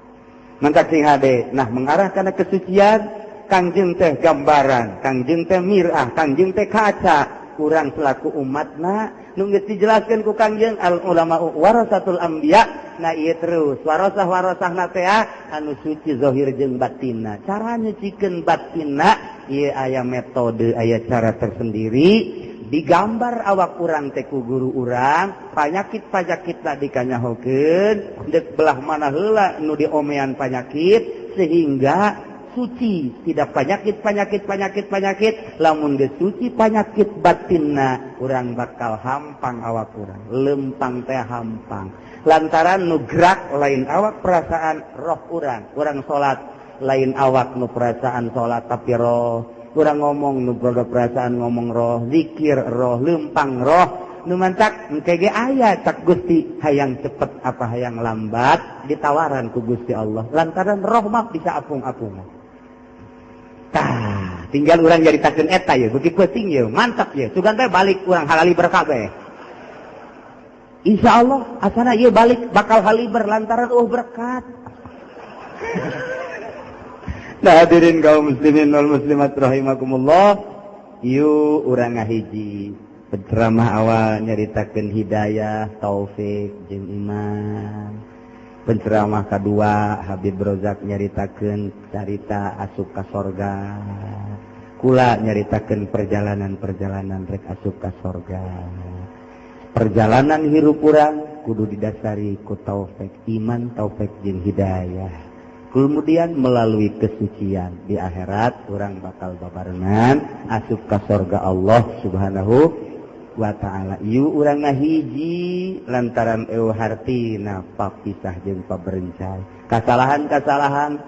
[SPEAKER 3] Maka sing hade, nah, mengarah karena kesucian. Kangjeng teh gambaran, Kangjeng teh mirah, Kangjeng teh kaca. Urang selaku umatna nu geus dijelaskeun ku Kangjeng, al ulama warasatul anbiya. Nah, ieu terus warasah, warasahna teh anu suci zahir jeung batinna. Cara nyucikeun batinna ieu aya metode, aya cara tersendiri. Digambar awak urang teh ku guru urang, panyakit-panyakit lah dikanyahokeun, deuk belah mana heula nu diomean panyakit sehingga suci, tidak penyakit, penyakit, penyakit, penyakit. Lamun geus suci penyakit batinna, urang bakal hampang, awak urang lempang teh hampang, lantaran nu gerak lain awak, perasaan, roh urang. Urang salat lain awak nu perasaan salat, tapi roh. Urang ngomong nu perasaan ngomong roh, zikir roh, lempang roh. Nu mantak engke ge aya cak Gusti, hayang cepet apa hayang lambat, ditawaran ku Gusti Allah, lantaran roh mah bisa apung-apungan. Tah, tinggal urang nyaritakeun eta ya, beuki penting ya, mantap ya. Sugan teh balik urang halaliber kabeh. Insya Allah, asana ieu balik bakal haliber lantaran oh berkat. Nah, hadirin kaum muslimin wal muslimat rahimakumullah, yuk urang ngahiji. Penceramah awal nyaritakeun hidayah, taufik jeung iman. Penceramah kedua Habib Rozak nyaritakeun carita asup ka sorga. Kula nyaritakeun perjalanan-perjalanan rek asup ka sorga. Perjalanan hirup urang kudu didasari ku taufik iman, taufik jeung hidayah, kemudian melalui kesucian. Di akhirat urang bakal babarengan asup ka sorga Allah Subhanahu wa ta'ala. Yuk urang ngahiji, lantaran euweuh hartina papisah jeung paberencai. Kasalahan-kasalahan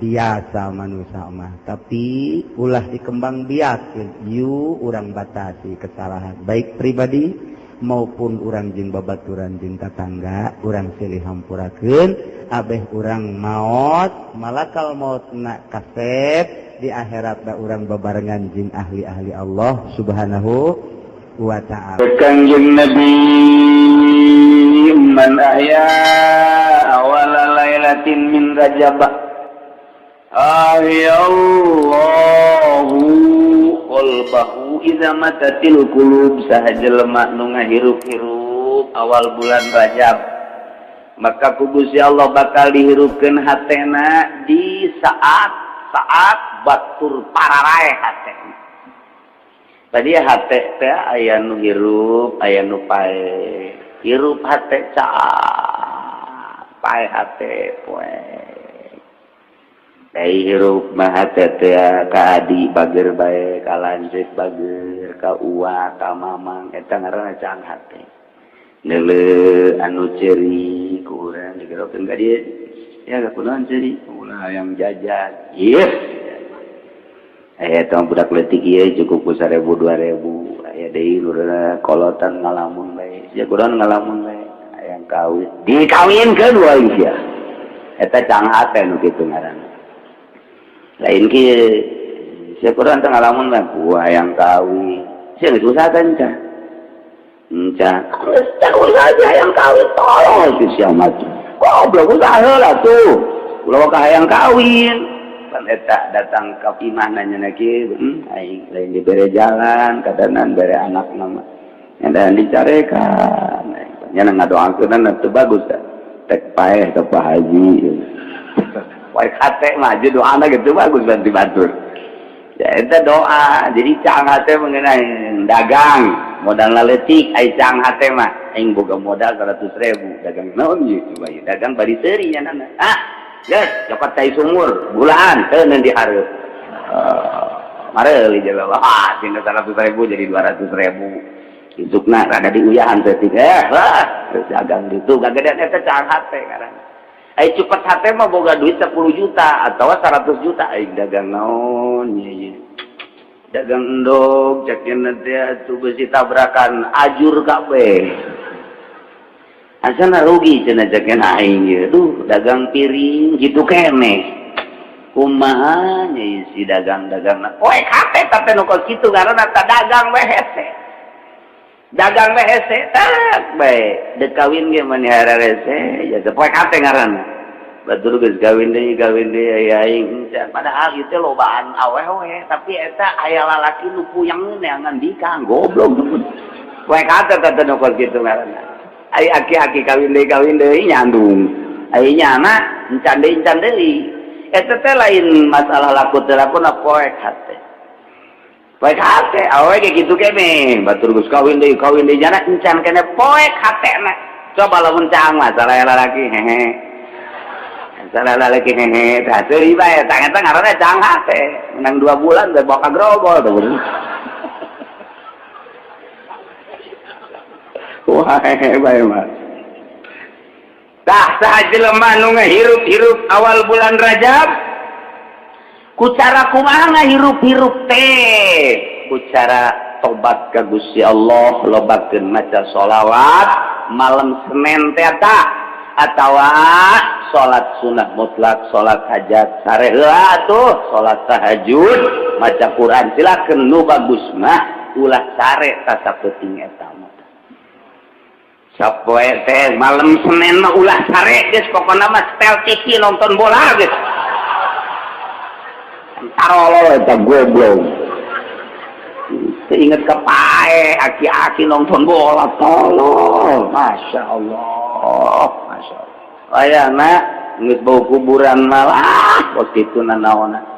[SPEAKER 3] biasa manusia mah, tapi ulah dikembang biakeun. Yuk urang batasi kesalahan, baik pribadi maupun urang jeung babaturan jeung tatangga. Urang silih hampurakeun, abeh urang maot malakal maut na kasep di akhirat da urang babarengan jeung ahli-ahli Allah Subhanahu wa ta'ala.
[SPEAKER 1] Kangjeng Nabi, man ahya awala lailatin min Rajab ahyallahu qalbahu idza matatil qulub. Saha jelema nu ngahirup-hirup awal bulan Rajab, maka ku Gusti Allah bakal dihirupkeun hatena di saat saat batur pararaeh hatena. Tadi hate teh aya nu hirup, aya nu pae. Hirup hate ca, pae hate poe. Dai hirup mah hate teh ka adi bager bae, ka lanceuk bager, ka uwa, ka mamang, eta ngaranna cang hate. Neuleu anu ceuri ku urang digerokeun ka dieu. Ya kunaon ceuri? Ulah hayang jajan. Ieu aya tong budak leutik ieu cukup ku 1000 2000. Aya deui kolotan ngalamun bae. Sia kunaon ngalamun bae? Hayang kawin. Dikawinkeun wae sia. Eta cang hate nu kitu ngaranna. Lain kieu, sia kunaon teh ngalamun bae? Ku hayang kawin. Sia geus usaha can? Encan. Geus usaha hayang kawin, tolong sia mah. Goblok, usaha heula tuh. Ulah ka hayang kawin. Pan eta datang ka imah nanya kieu, aing lain dibere jalan, kadanan bere anak nama. Dan dicarekan. Nya ngadoakeun teu bagus teh. Tek paeh teh Pak Haji. Poe hate mah doana gitu bagus bantu batur. Ya eta doa. Jadi cang hate mengenai dagang, modal leutik. Ai cang hate mah aing boga modal 100.000, dagang naon ieu coba ieu? Dagang bari seuri nya nana. Ah, geus cokot cai sumur, gulaan teu di hareup. Mareuli jelema. Ah, tina 100.000 jadi 200.000. Isukna rada diuyahan saeutik, eh wah, geus dagang ditu gagedean. Eta cang hate ngaranna. Ai cepet hate mah boga duit 10 juta atau 100 juta, aing dagang naon ieu ieu? Dagang endog cek teh atuh besi tabrakan ajur kabeh. Asana rugi cenah cek aing ieu. Duh, dagang piring gitu keneh. Kumaha nya isi dagang-dagang poek hate tapi nu kos kitu ngaranna ta dagang we hese. Dagang we hese tak bae. Dek kawin ge mani hararese ya teh poek hate ngaranna. Batur geus kawin deui aya aing padahal ieu teh lobaan awewe tapi eta aya lalaki nu puyeng neangan bikang goblok. Poek hate teh nu kos kitu ngaranna. Ai aki-aki kawin deui nyandung. Ai nyana encan deui encan deui. Eta teh lain masalah laku teu laku na poek hate. Poek hate awewe ge kitu keneh. Batur geus kawin deui nyana encan keneh poek hatena. Coba lamun caang masalah lalaki hehe. Salah lalaki hehe tah seuri bae tah eta ngaranna caang hate. Menang 2 bulan teh bawa ka grogol tuh. Wah hehe bae mah. Tah saha jelema nu ngahirup-hirup awal bulan Rajab ku cara kumaha ngahirup-hirup teh? Ku cara tobat ka Gusti Allah, lobakeun maca sholawat malam Senin teh tah atawa salat sunah mutlak, salat hajat sare heula atuh, salat tahajud, maca Quran silakeun nu bagus mah ulah sare ta sapenting eta mah. Sapoe teh malam Senin mah ulah sare geus pokona mah setel TV nonton bola geus. Tarolol eta goblok. Teu inget ka pae aki-aki nonton bola tolol. Masya Allah, Masya Allah. Ayana geus bau kuburan malah kos kitu nanaonna.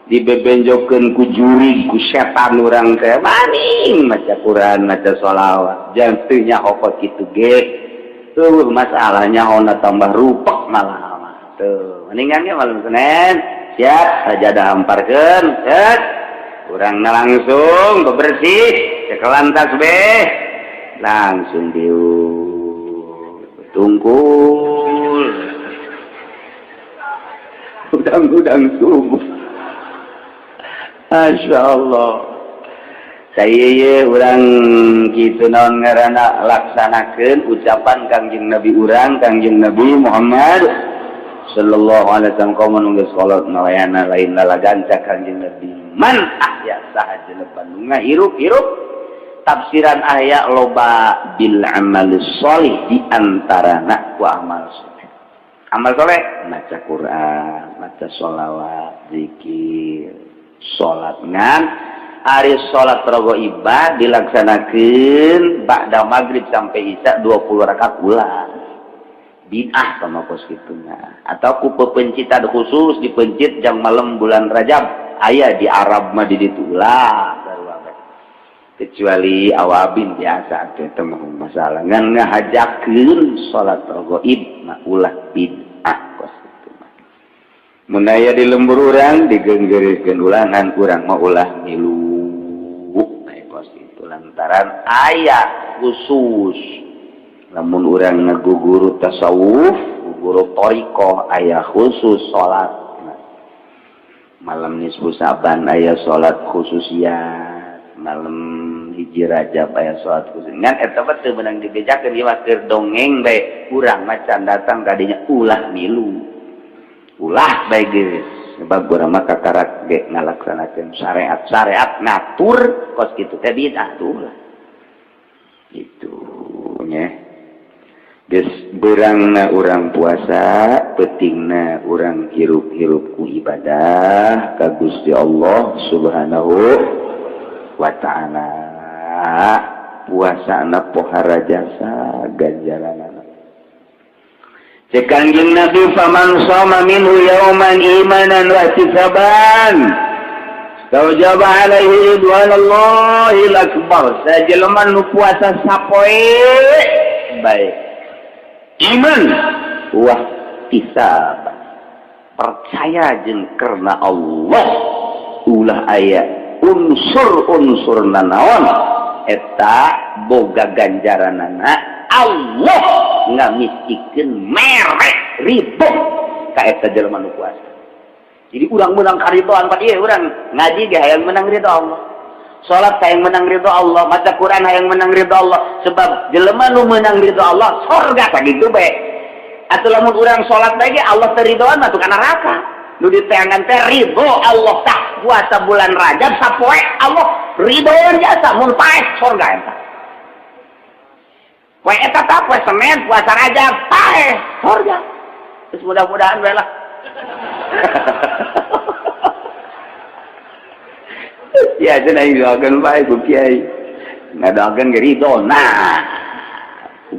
[SPEAKER 1] Dibebenjokeun ku jurig ku setan urang teh maning maca Quran maca sholawat jangan teu nyaho kos kitu ge eueuh masalahnya ona tambah rupek malah mah tuh mendingan ge malam Senin siap sajadah hamparkeun set urangna langsung bebersih cekelan tasbih langsung diuk tungkul udang-udang subuh. Masya Allah. Saya urang gitu naon ngaranna laksanakeun ucapan Kangjeng Nabi urang Kangjeng Nabi Muhammad sallallahu alaihi wasallam kaum nu geus kolot nawayana lain lalaganca Kangjeng Nabi man ahya saha jelema nu ngahirup-hirup tafsiran ahya loba bil amal sholih di antarana ku amal soleh. Amal soleh maca Quran, maca sholawat, zikir, salat ngan ari salat raghaibah dilaksanakeun ba'da maghrib sampai isya 20 rakaat ulah bid'ah sama kos kituna atau ku pepencitan khusus dipencit jang malam bulan Rajab aya di Arab mah di ditu ulah kecuali awabin biasa teh teu masalah ngan ngahajakeun salat raghaib mah ulah bid'ah kos kitu mah. Mun aya di lembur urang digenggeurekeun ulangan urang mah ulah milu kos itu lantaran aya khusus lamun urang ngaguguru tasawuf guguru thariqah aya khusus salat malam nisfu Sa'ban aya salat khususiat malam hiji Rajab aya salat khusus ngan eta mah teu meunang dibejakeun ieu mah keur dongeng bae urang mah can datang kadinya ulah milu ulah bae geus sebab urang mah kakarak ge ngalaksanakeun syariat-syariat ngatur kos kitu teh bid'ah tuh lah gitu nya geus beurangna urang puasa peutingna urang hirup-hirup ku ibadah ka Gusti Allah Subhanahu wa ta'ala. Puasana pohara jasa ganjaranana. Cek Kangjeng Nabi faman shoma minhu yauman imanan wa ihtisaban taujaba alaihi ridwanallahil akbar. Sajelema nu puasa sapoe bae iman wa ihtisaban percaya jeung karena Allah ulah aya unsur-unsur nanaon eta boga ganjaranana Allah ngamistikeun merek ribu ka eta jelema nu puasa. Jadi urang menang karidoan pa ieu urang ngaji ge hayang menang ridho Allah. Salat hayang menang ridho Allah, maca Quran hayang menang ridho Allah, sebab jelema nu menang ridho Allah sorga sakitu bae. Atuh lamun urang salat bae ge Allah teu ridhoan mah ka neraka. Nu diteangan teh ridho Allah tah puasa bulan Rajab sapoe Allah ridhoan jasa mun paeh sorga eta. Poe eta tah poe Senin puasa Rajab paeh sorga. Terus mudah-mudahan bae lah. Ya cenah doakeun bae ku kiai. Ngadoakeun ge ridho. Nah,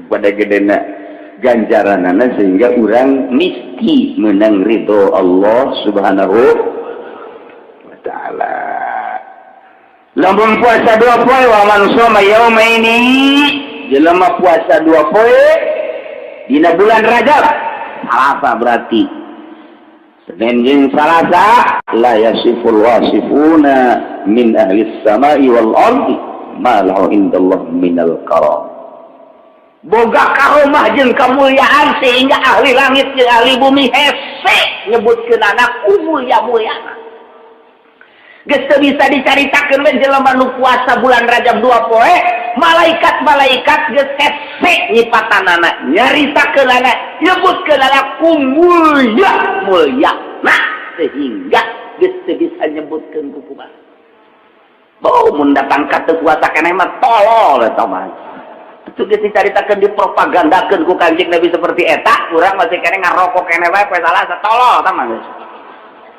[SPEAKER 1] pada gedena ganjaranana sehingga urang misti menang ridho Allah Subhanahu wa taala. Lamun puasa dua poe wa man shoma yaumaini, jelema puasa dua poe dina bulan Rajab, Salasa berarti. Senin jeung Salasa la yasiful wasifuna min ahli samai wal ardi ma lahu indallah minal karam. Boga karomah jeung kemuliaan sehingga ahli langit jeung ahli bumi hese nyebutkeun anak mulia-muliana. Geus teu bisa dicaritakeun we jelema nu puasa bulan Rajab dua poe, malaikat-malaikat geus hese nyipatanana, nyaritakeun anak, nyebutkeun anak ku mulia-mulia. Nah, sehingga geus teu bisa nyebutkeun ku kumaha. Oh, mun datang ka teu puasa keneh mah tolol eta mah. Itu geus dicaritakeun dipropagandakeun ku Kanjeng Nabi seperti eta, urang masih keneh ngarokok keneh wae poe Salasa tolol eta mah geus.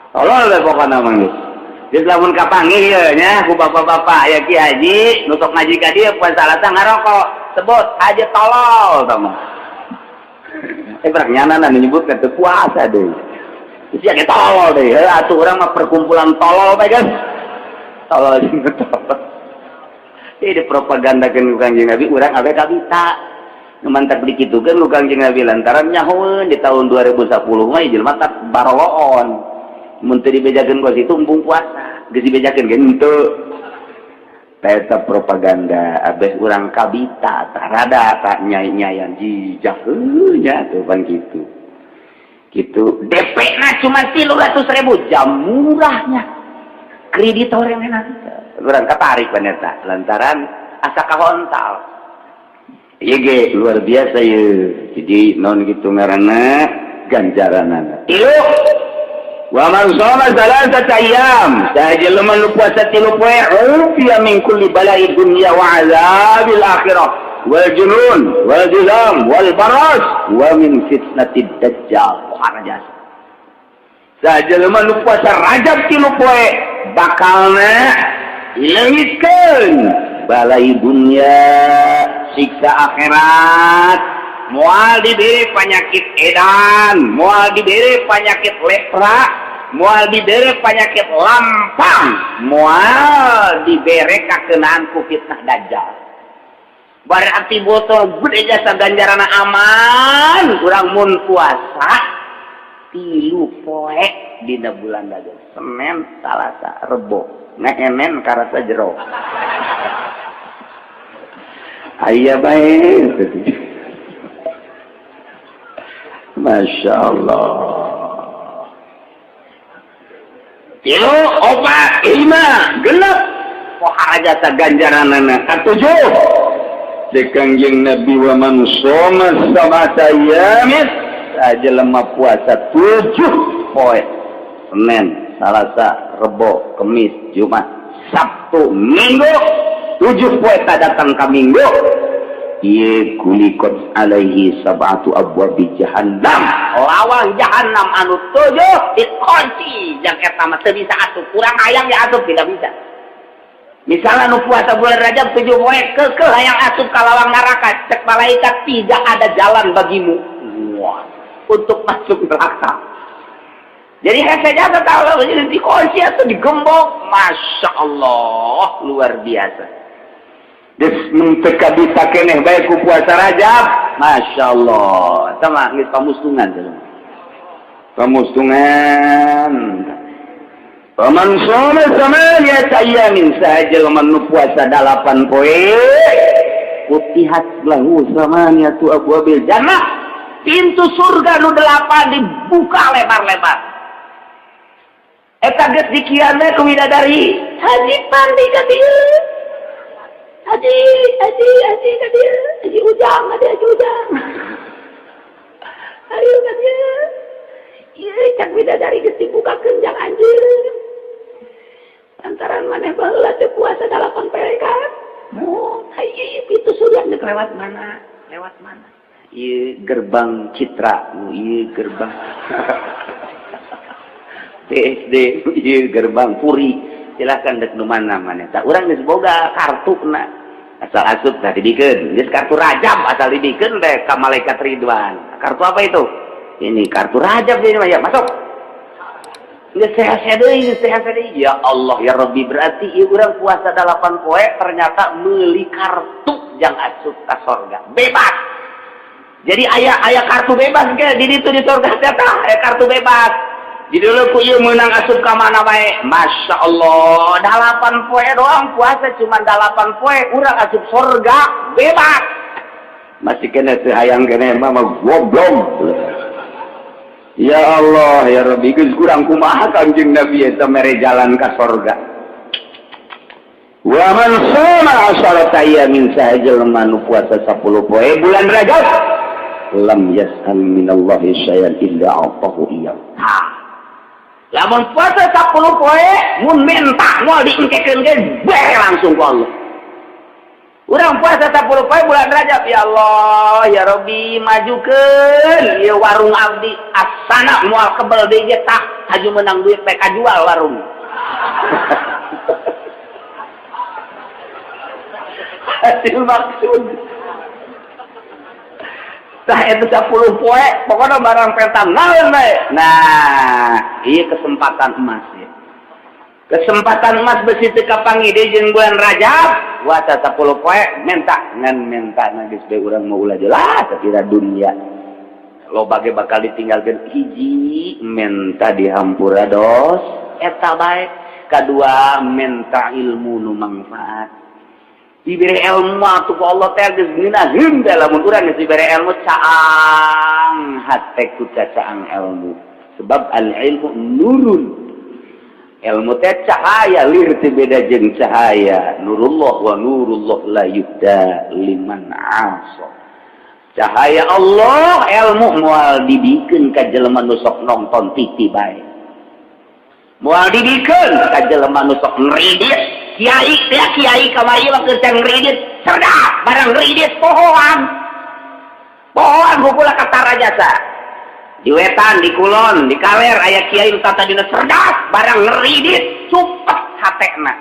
[SPEAKER 1] Tolol we pokona mah geus. Geus lamun kapanggih ieu nya ku bapak-bapak aya Ki Haji nu sok ngaji ka dieu poe Salasa ngarokok, sebut haji tolol eta mah. Berak nyanana nu nyebutkeun teu puasa deui. Sia ge tolol deui. Heuh atuh urang mah perkumpulan tolol bae geus. Tolol jeung tolol. Ini dipropagandakeun ku Kanjeng Nabi urang awe kabita. Nu mantak dikitukeun ku Kanjeng Nabi lantaran nyahoeun di tahun 2010 mah jelema tak baroloon. Mun teu dibejakeun ku situ embung puasa. Geus dibejakeun ge henteu. Eta propaganda abeh urang kabita tah rada tak nyai-nyayan jijah heuh nya tuh pan kitu. Kitu DP na cuma 300.000 jam murahnya. Kreditor yang enak. Urang katarik pan eta lantaran asa kahontal. Ieu ge luar biasa ieu. Jadi naon kitu ngaranna ganjaranana. Tilu wa man shoma salasata ayyam, saha jelema nu puasa tilu poe ufiya min kulli bala'i dunya wa azabil akhirah wal junun wal juzam wal baras wa min fitnatid dajjal. Jasa. Saha jelema nu puasa Rajab tilu poe bakalna leungitkeun balai dunya, siksa akhirat, moal diberi penyakit edan, moal diberi penyakit lepra, moal diberi penyakit lampang, moal diberi kakenaan ku fitnah dajjal. Berarti botol gede jasa ganjarana aman, urang mun puasa tilu poe dina bulan Rajab, Senin, Salasa, Rebo, ngehenen karasa jero. Aya bae. Masya Allah. Tilu, opat, lima, genep. Pohara jasa ganjaranana. Katujuh. Cek Kangjeng Nabi wa man shoma sab'ata ayyamin, sajelema puasa 7 poe. Senin, Salasa, Rebo, Kemis, Jumat, Sabtu, Minggu. 7 poe tak datang ka Minggu. Ieu kulikot alaihi sab'atu abwabi jahannam. Lawang jahannam anu 7 dikunci. Jang eta mah teu bisa asup. Kurang hayang ya asup tidak bisa. Misalnya nu puasa bulan Rajab 7 poe keukeuh hayang asup ka lawang neraka, cek malaikat tidak ada jalan bagimu. Wah, untuk masuk neraka. Jadi hese jasa tahu jadi dikunci atau digembok. Masya Allah, luar biasa. Geus mun teu kabita keneh bae ku puasa Rajab. Masya Allah. Eta mah geus pamustungan cenah. Pamustungan. Paman shoma samaniyata ayyamin, saha jelema nu puasa 8 poe, futihat lahu samaniyatu abwabil jannah. Pintu surga nu 8 dibuka lebar-lebar. Eta geus dikian ku bidadari. Haji Pandi ka dieu, Haji, Haji, Haji ka dieu, Haji Ujang ka dieu, Haji Ujang. Ayo ka dieu. Ieu cak bidadari geus dibukakeun jang anjeun. Lantaran maneh baheula teh puasa 8 poe kan. Oh, ieu pintu surga nek lewat mana? Lewat mana? Ieu gerbang Citra, ieu gerbang BSD, ieu gerbang Puri. Silahkan dek nu mana maneh. Tah urang geus boga kartuna. Asal asup tah dibikeun. Geus kartu Rajab asal dibikeun teh ka malaikat Ridwan. Kartu apa itu? Ini kartu Rajab ini mah ya, masuk. Geus sehat deui, geus sehat deui. Ya Allah ya Rabbi, berarti ieu urang puasa 8 poe ternyata meuli kartu jang asup ka sorga. Bebas. Jadi aya aya kartu bebas ke di ditu di sorga teh tah, aya kartu bebas. Di dulu ku ieu meunang asup ka mana bae. Masya Allah, 8 poe doang puasa cuma 8 poe urang asup sorga bebas. Masih kena teu hayang kene mah goblok. Ya Allah ya Rabbi, geus kurang kumaha Kanjeng Nabi eta mere jalan ka sorga. Wa man shoma asharata ayyamin, saha jelema nu puasa 10 poe bulan Rajab, lam yas'al minallahi syai'an illa a'tahu iyyahu. Ha. Lamun puasa 10 poe mun minta moal diengkekeun ge bere langsung ku Allah. Urang puasa 10 poe bulan Rajab, ya Allah ya Rabbi, majukeun ieu warung abdi, asana moal kebel deui ge tah, haju menang duit bae kajual warung. Hasil maksud. Tah itu 10 poe pokoknya barang petang naon bae. Nah, ieu kesempatan emas ya. Kesempatan emas besi teu kapanggih deui jeung bulan Rajab, puasa 10 poe minta ngan minta geus bae urang mau ulah jelas kira dunia. Loba ge bakal ditinggalkeun, hiji minta dihampura dos eta bae, kadua minta ilmu nu mangfaat. Diberi ilmu atuh ku Allah teh geus ngeunaheun teh, lamun urang geus dibere ilmu caang hate ku caang ilmu, sebab al ilmu nurun, ilmu teh cahaya, lir teh beda jeung cahaya nurullah, wa nurullah la yuhda liman asa. Cahaya Allah ilmu moal dibikeun ka jelema nu sok nonton TV bae, moal dibikeun ka jelema nu sok ngridit. Kiai teh, kiai kamari mah keur ngridit cerdas, barang ngridit pohoan pohoan hukula kata jasa di wetan, di kulon, di kaler aya kiai nu tadina cerdas, barang ngridit cupet hatena.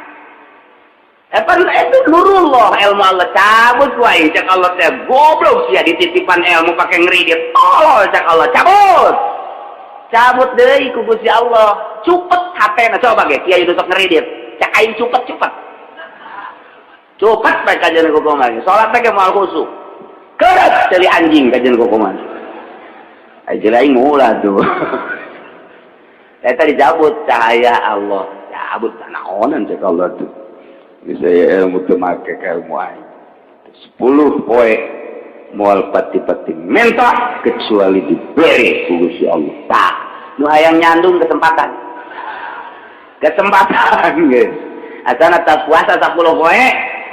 [SPEAKER 1] Epan itu nurullah, ilmu Allah cabut wae cek Allah teh, goblok sia dititipan ilmu pake ngridit, tolol cek Allah, cabut cabut deui ku Gusti Allah, cupet hatena. Coba ge kiai nu sok ngridit cek aing cupet cupet cupet bae kajian kukuman, salat teh moal khusyuk, keureut ceuli anjing kajian kukuman, ai ceuli aing ulah tuh eta dicabut cahaya Allah, cabut naonan cek Allah tuh. Bisa ilmu teu make ka ilmu aing 10 poe moal pati-pati minta kecuali diberi ku Gusti Allah. Tah nu hayang nyandung kesempatan kesempatan geus asana tak puasa 10 poe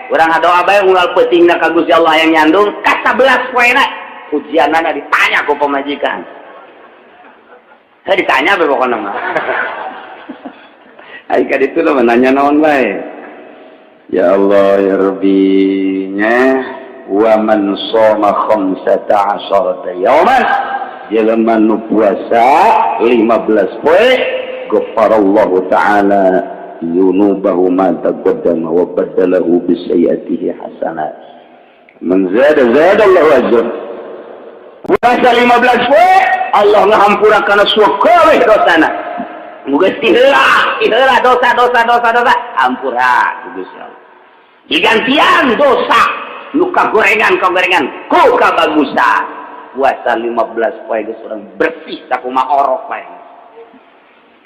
[SPEAKER 1] urang ngadoa bae unggal peutingna ka Gusti Allah yang nyandung ka 11 poena ujianana ditanya ku pamajikan. Saya ditanya bae pokona mah. Ai ka ditu mah nanya naon bae. Ya Allah ya Rabbi nya, wa man shoma khamsata asharata yauman, jelema nu puasa 15 poe, ghafarallahu ta'ala dzunubahu ma taqaddama wa baddalahu bi sayyi'atihi hasanat. Man zada zada Allahu ajr. Puasa 15 poe Allah ngahampura kana sakabeh dosana. Geus tiheula tiheula dosa dosa dosa dosa hampura ku Gusti Allah, digantian dosa nu kagorengan kagorengan ku kabagusan. Puasa 15 poe geus urang bersih sakumaha orok bae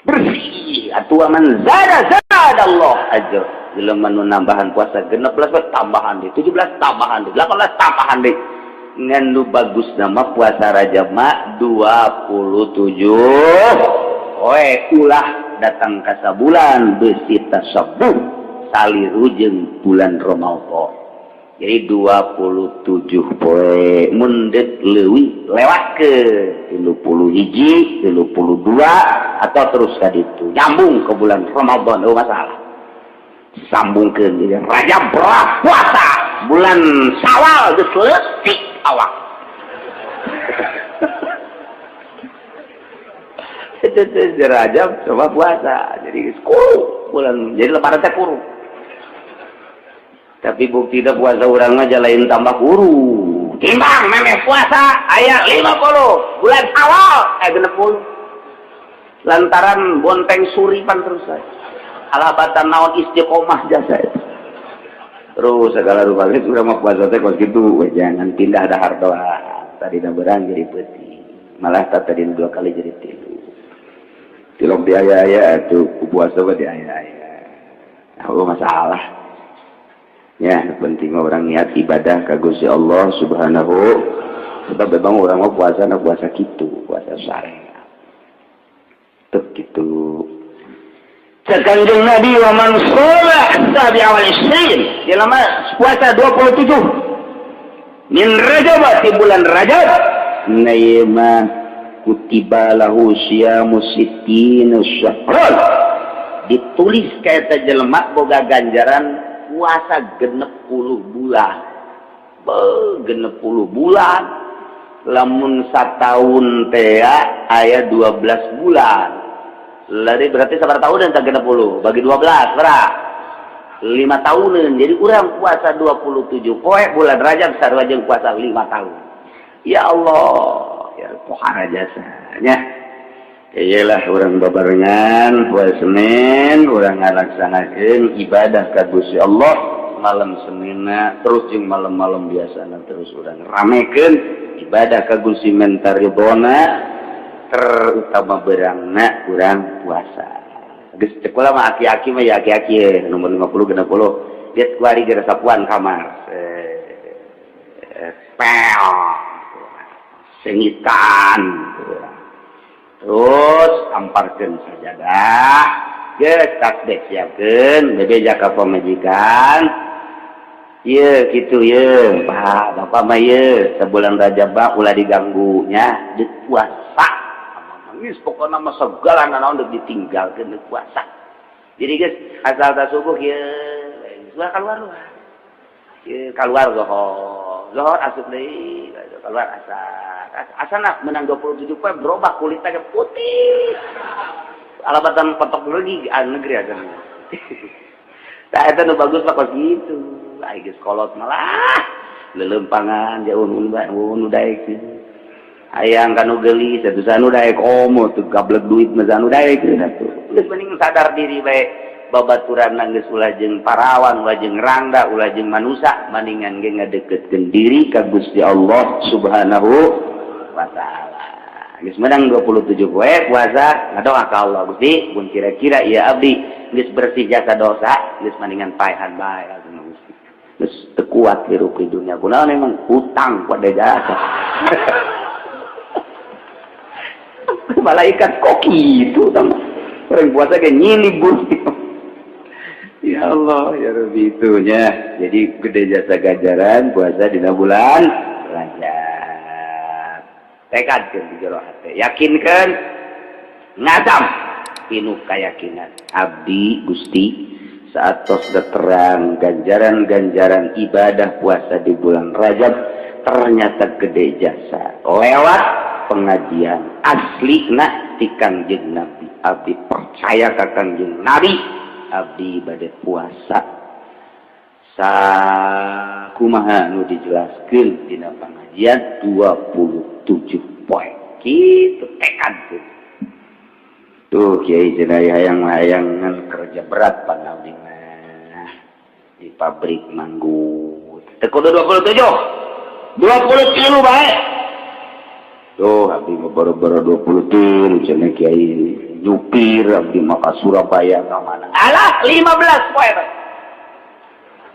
[SPEAKER 1] bersih atuh. Man zada zada Allah ajr, jelema nu nambahan puasa 16 poe tambahan deui, 17 tambahan deui, 18 tambahan deui. Ngan nu bagus nama puasa Rajab mah 27 poe, ulah. Datang ka sabulan besi tasabbuh saliru jeung bulan Ramadan, jadi 27 poe. Mun dek leuwih, lewat ke 31, 32, atau terus ka ditu nyambung ke bulan Ramadan, oh masalah sambungkeun. Jadi Rajab berat puasa, bulan Syawal geus leutik awak itu. Rajab coba puasa, jadi kuru bulan, jadi Lebaran teh kuru. Tapi bukti puasa urang mah lain tambah kuru, timbang memeh puasa aya 50 bulan Syawal 60 lantaran bonteng suripan terus saya alabatan naon istiqomah jasa itu terus segala rupa. Geus urang mah puasa teh kos kitu, jangan pindah dahar doa. Tadi dah berang jadi peuting, malah tadi dua kali jadi tilu. Tilok di aya-aya tuh, puasa mah di aya-aya. Oh, masalah ya, penting orang niat ibadah ka Gusti Allah Subhanahu, sebab memang orang mau puasa na puasa gitu, puasa syariat tuh gitu. Kanjeng Nabi, wa man shoma sabi'a wal isrin, jelema puasa 27 min Rajab, di bulan Rajab na mah, kutiba lahu siyamu sittina syahran, ditulis ka jelema boga ganjaran puasa 60 bulan. Be, 60 bulan, lamun satahun teh aya 12 bulan. Lari berarti sabar tahun dan 60 bagi 12 berapa? 5 tahunan. Jadi kurang puasa 27 poe bulan Rajab sarua jeung puasa 5 tahun. Ya Allah, ya pohara jasanya. Iyalah, urang babarengan poe Senin urang ngalaksanakeun ibadah ka Gusti Allah malam Seninna, terus jeung malam-malam biasana terus urang ramekeun ibadah ka Gusti, menta ridona, terutama berangna kurang puasa. Geus cek kula mah, aki-aki mah ya aki-aki nomor 50 60 lihat kuari geus sapuan kamar, pel sengitan, terus amparkeun sajadah, geus tasbih siapkeun, bebeja ka pamajikan. Ye gitu ye, Pak, Bapak mah ye sebulan Rajab ulah diganggu nya, di puasa. Geus pokona mah segala naon deuk ditinggalkeun, deuk puasa. Jadi geus asal ta subuh ye sudah keluar luar. Ye keluar zohor. Zohor asup deui, keluar asar. Asana menang 27 poe berubah kulitnya ke putih. Alabatan petok lagi negeri aja. Tah eta nu bagus mah kos kitu. Ai geus kolot malah lelempangan jauh nu daek. Hayang kanu geulis atuh sanu daek, komo tuh gablek duit mah sanu daek atuh. Geus mending sadar diri bae, babaturan geus ulah jeung parawan, ulah jeung rangda, ulah jeung manusa, maningan ge ngadeketkeun diri ka Gusti Allah Subhanahu wa Taala. Geus menang 27 poe puasa, ngadoa ka Allah, "Gusti, mun kira-kira ieu abdi geus bersih jasa dosa, geus mendingan paehan bae." Gusti geus teu kuat hirup di dunia, kunaon emang hutang pada jasa. Malaikat kok gitu sama orang puasa kayak nyilib. Ya Allah, ya Rabbi, itunya. Jadi gede jasa ganjaran puasa di bulan Rajab. Tekadkeun di jero hate, yakinkan, ngadam pinu keyakinan, "Abdi, Gusti, saat tos terang ganjaran-ganjaran ibadah puasa di bulan Rajab ternyata gede jasa lewat pengajian asli nak ti Kangjeng Nabi, abdi percaya ka Kangjeng Nabi, abdi bade puasa sakumaha nu dijelaskeun dina pengajian 27 poe." Kitu tekad tuh. Tuh Kiai cenah hayang hayangan kerja berat, pan abdi mah di pabrik manggut teu kudu 27, 20 kilo bae. Tuh abdi mah baru-baru 20 kilo cenah Kiai, nyupir abdi mah ka Surabaya ka mana. Alah, 15 poe bae.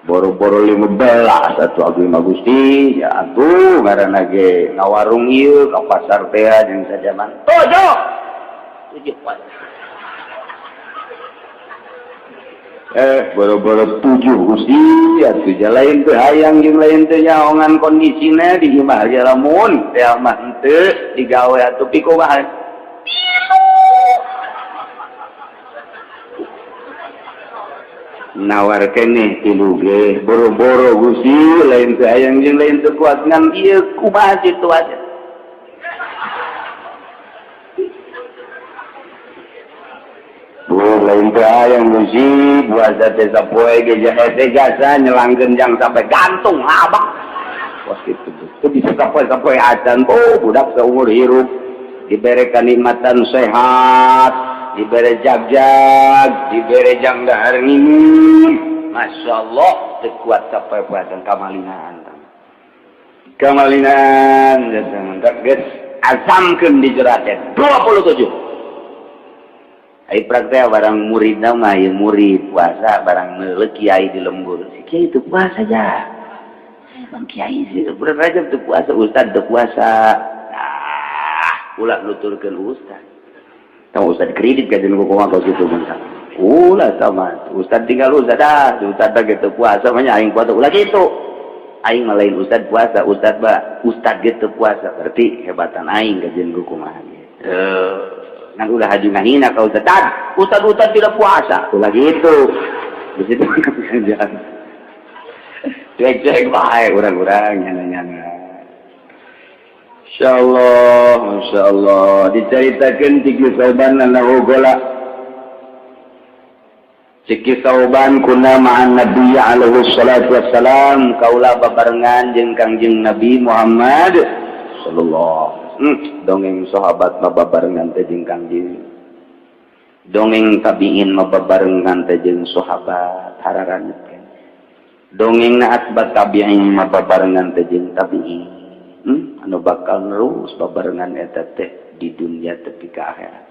[SPEAKER 1] Boro-boro 15 atuh abdi mah, Gusti, ya atuh ngaranna ge ngawarung ieu ka pasar teh jeung sajaman tujuh tujuh poe. Boro-boro 7 Gusti atuh lain teu hayang jeung lain teu nyaongan kondisina di imah ge lamun teh mah henteu digawe atuh pikumaha nawar keneh tilu ge boro-boro Gusti lain teu hayang jeung lain teu kuat ngan ieu kumaha situasi. Lain teu hayang Gusti puasa teh sapoe ge hese jasa nyelangkeun jang sampai gantung abak. Kos kitu teu bisa sapoe-sapoe acan. Oh budak saumur hirup dibere kanikmatan sehat, dibere jagjag, dibere jang dahar nginum. Masya Allah teu kuat sapoe-poe acan kamalingan. Kamalingan jasa geus azamkeun di jero teh 27. Ai praktek barang murid mah ieu murid puasa barang meuleuh kiai di lembur. Si kiai teu puasa ja. Bang kiai sih bulan Rajab teu puasa, ustad teu puasa. Ah, ulah nuturkeun ustad. Tong ustad kredit ka jeung kumaha kos kitu mah. Ulah sama ustad tinggal ustad ah, ustad ge teu puasa mah nya aing puasa ulah kitu. Aing mah lain ustad puasa, ustad ba ustad ge teu puasa berarti hebatan aing ka jeung kumaha ge. Ngan ulah haji ngahina ka ustad, ustad ustad tidak puasa, ulah gitu. Di situ jangan. Cuek-cuek bae urang-urang nyana-nyana. Insyaallah, masyaallah dicaritakeun ti Sauban anahu gola. Ciki Sauban kuna ma'an Nabi alaihi salatu wassalam kaula babarengan jeung Kangjeng Nabi Muhammad sallallahu. Dongeng sahabat mah babarengan teh jeung Kangjeng. Dongeng tabiin mah babarengan teh jeung sahabat hararanyeut. Dongeng na atbat tabiin mah babarengan teh jeung tabiin. Anu bakal nerus babarengan eta teh di dunia tepi ka akhirat.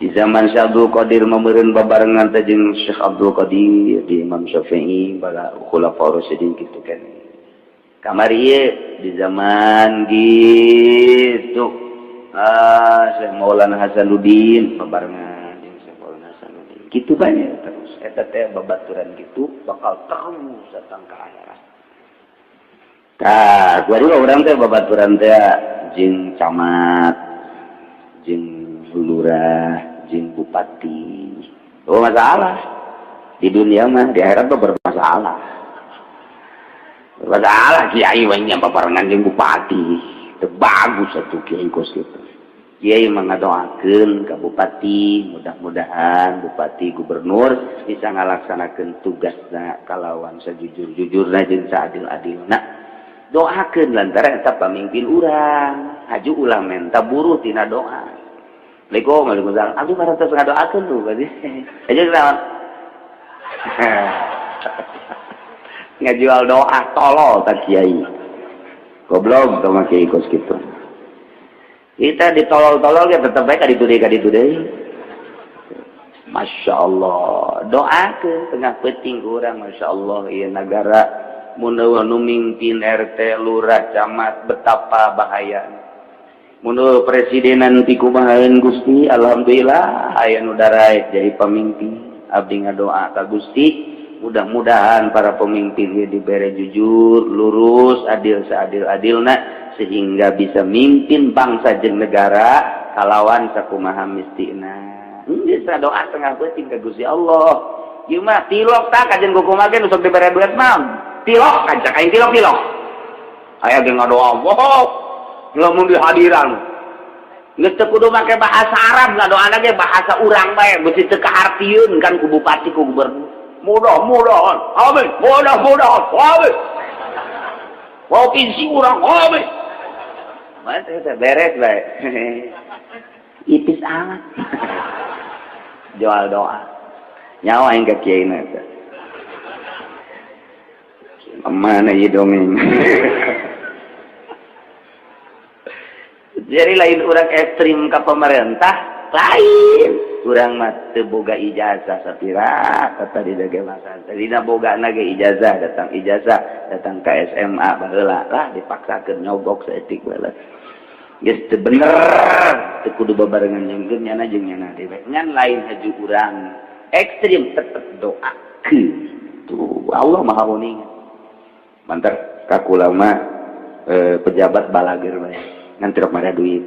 [SPEAKER 1] Di zaman Syekh Abdul Qadir mameureun babarengan teh jeung Syekh Abdul Qadir, di Imam Syafi'i, bala khulafaur rasyidin kitu kan. Kamari ieu di zaman gitu. Syekh Maulana Hasanuddin babarengan jeung Syekh Maulana Hasanuddin. Kitu banyak terus eta teh babaturan gitu bakal terus datang ka akhirat. Tah, kuari urang teh babaturan teh jeung camat, jeung lurah, jeung bupati. Oh masalah. Di dunia mah, di akhirat mah bermasalah. Bermasalah kiai mah nya babarengan jeung bupati. Teu bagus atuh kiai kos kitu. Kiai mah ngadoakeun ka bupati, mudah-mudahan bupati gubernur bisa ngalaksanakeun tugasna kalawan sajujur-jujurna jeung saadil-adilna. Doakeun lantaran eta pamimpin urang, haju ulah menta buruh tina doa. Assalamualaikum, waalaikumsalam. Abdi mah tos ngadoakeun tuh berarti. Aja naon? Ngajual doa tolol tak kiai. Goblok tong kiai kos kitu. Kita ditolol-tolol ge tetep bae ka ditu deui. Masya Allah, doakeun tengah peuting urang Masya Allah ieu nagara mun nu mimpin RT, lurah, camat betapa bahaya. Mun presidenan ti kumahaeun Gusti, alhamdulillah aya nu daraek jadi pamimpin. Abdi ngadoa ka Gusti, mudah-mudahan para pemimpin ieu dibere jujur, lurus, adil seadil-adilna sehingga bisa mimpin bangsa jeung negara kalawan sakumaha mistina. Geus doa tengah peuting ka Gusti Allah. Ieu mah tilok tah kajen kumaha ge nu sok dibere duit mah. Tilok kancak aing tilok-tilok. Aya ge ngadoa, wow, lamun dihadiran. Geus teu kudu make bahasa Arab ngadoana ge bahasa urang bae, beusi teu kahartieun kan ku bupati ku gubernur. Mudah-mudahan, amin, mudah-mudahan, amin. Provinsi urang, amin. Mantap, beres bae. Ipis amat. Jual doa. Nyawa aing ka kiai na eta. Mana ieu dongeng. Jadi lain urang ekstrim ka pemerintah, lain. Urang mah teu boga ijazah sapira tadi dage masa. Tadina boga ge ijazah, datang ke SMA baheula lah dipaksakeun nyogok saeutik baheula. Geus teu bener, teu kudu babarengan jeung nyana jeung nyana dewe. Ngan lain haju urang Ekstrim tetep doa tuh. Allah Maha uning. Mantap ka kula mah pejabat balager bae ngan teu mara duit.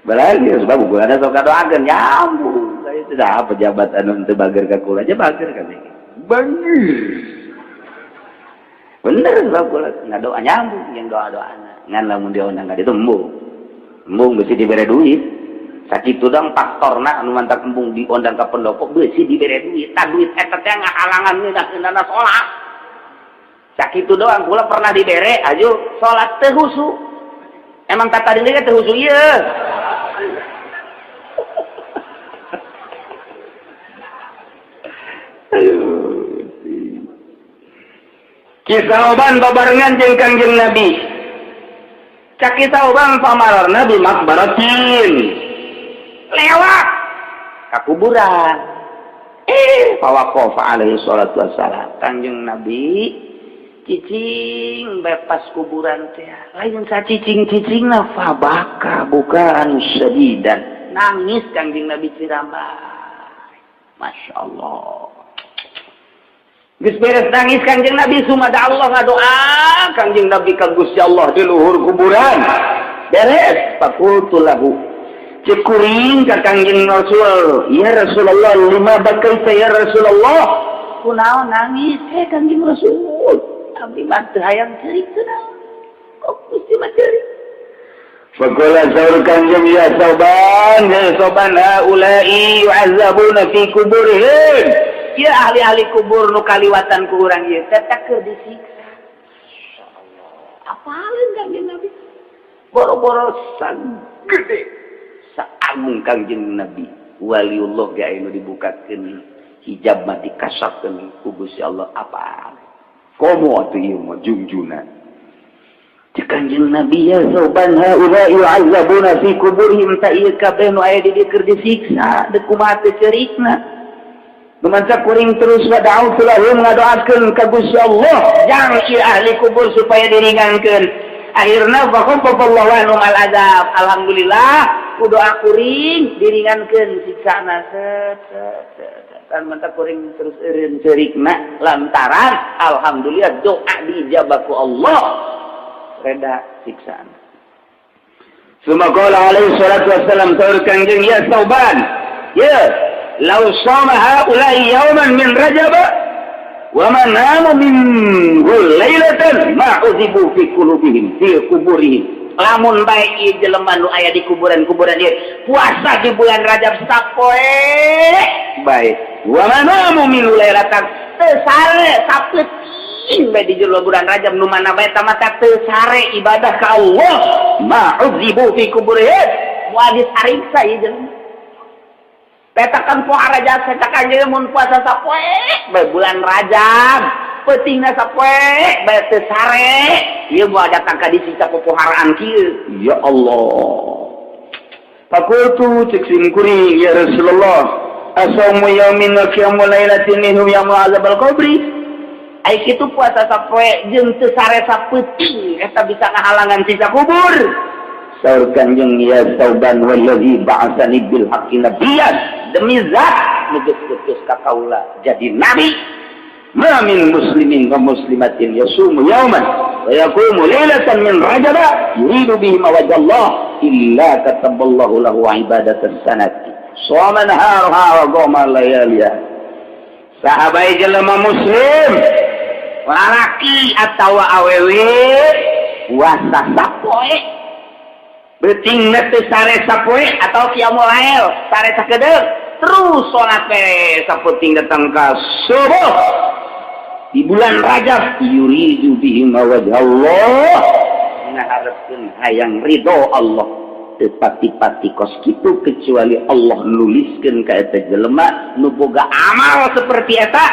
[SPEAKER 1] Balager sebab kula ada sok doakeun nyambung. Itu dah pejabat anu teu bager ka kula aja bager kan. Bager. Bener sebab kula ngadoa nyambung yang doa-doana. Ngan lamun dia undang ka ditu embung. Embung besi dibere duit. Sakitu dong faktorna anu mantak embung diondang ka pendopo besi dibere duit. Tah duit eta teh ngahalangan ngeunah salat. Sakitu doang kula pernah dibere aju salat teu husu. Emang kata diri teu husu ieu. Kisah oban babarengan jeung Kangjeng Nabi. Cak kisah oban pamararna di makbaratin. Lewat ka kuburan. Fawaqafa alaihi salatu wassalam. Kangjeng Nabi cicing bebas kuburan teh. Lain sacicing-cicingna fabaka bukan sadidan. Nangis Kangjeng Nabi cirambay. Masya Allah. Geus beres nangis Kangjeng Nabi sumada Allah ngadoa Kangjeng Nabi ka Gusti Allah di luhur kuburan. Beres faqultu lahu. Cek kuring ka Kangjeng Rasul, ya Rasulullah lima bakaita ya Rasulullah. Kunaon nangis he Kangjeng Rasul? Abdi mah teu hayang ceurik teu naon. Kok Gusti mah ceurik? Faqala saur Kangjeng ya Sauban haula'i yu'azzabuna fi kuburihim. Ya ahli-ahli kubur nu kaliwatan ku urang ieu teh keur disiksa. Insyaallah. Apaleun Kangjeng Nabi? Boro-boro sagede saagung Kangjeng Nabi. Waliullah ge aya nu dibukakeun hijab mah dikasapkeun ku Gusti Allah apa? Komo atuh ieu mah jungjunan. Cek Kangjeng Nabi ya Sauban haula yu'azzabuna fi kuburihim ta ieu kabeh nu aya di dieu keur disiksa deuk kumaha teu ceurikna. Lumanca kuring terus wada'u lahum ngadoakeun ka Gusti Allah jang ieu ahli kubur supaya diringankeun. Akhirna faqafallahu anhum al-azab. Alhamdulillah ku doa kuring diringankeun siksana set set set. Kan mantap kuring terus eureun ceurikna lantaran alhamdulillah doa diijabah ku Allah reda siksana. Suma qala alaihi salatu wassalam saur Kangjeng ya Sauban ya lau shoma haula'i yawman min Rajab wa man nama min lailatan ma uzibu fi qulubihim fi kuburihim. Lamun bae ieu jelema nu aya di kuburan-kuburan ieu puasa di bulan Rajab sapoe bae wa man nama min lailatan teu sare sapeuting bae di jero bulan Rajab nu mana bae tamata teu sare ibadah ka Allah ma uzibu fi kuburihim moal disariksa ieu jelema. Petakan poa Rajab cetakan jeung mun puasa sapoe bae bulan Rajab peutingna sapoe bae teu sare ieu moal datang ka disiksa popoharaan kieu. Ya Allah. Faqultu cek sim kuring ya Rasulullah asaumu yaumin wa qiyamu lailatin minhum yaumul azabal qabri. Ai kitu puasa sapoe jeung teu sare sapeuting eta bisa ngahalangan siksa kubur. Saur Kangjeng ya Sauban wallazi ba'atsani bil haqqi nabiyyan demi zat nu geus putus ka kaula jadi nabi ma min muslimin wa muslimatin yasumu yauman wa yaqumu lailatan min rajab yuridu bihi wajhallah illa kataballahu lahu ibadatan sanati shoma naharha wa qama layaliha. Sahabai jelema muslim lalaki atawa awewe puasa sapoe beuting teu sare sapoe atau qiyamul lail sare sakedeung terus salat teh sapeuting datang ka subuh di bulan Rajab yuridu bihi wajhallah ngaharepkeun hayang ridho Allah teu pati-pati kos kitu kecuali Allah nuliskeun ka eta jelema nu boga amal seperti eta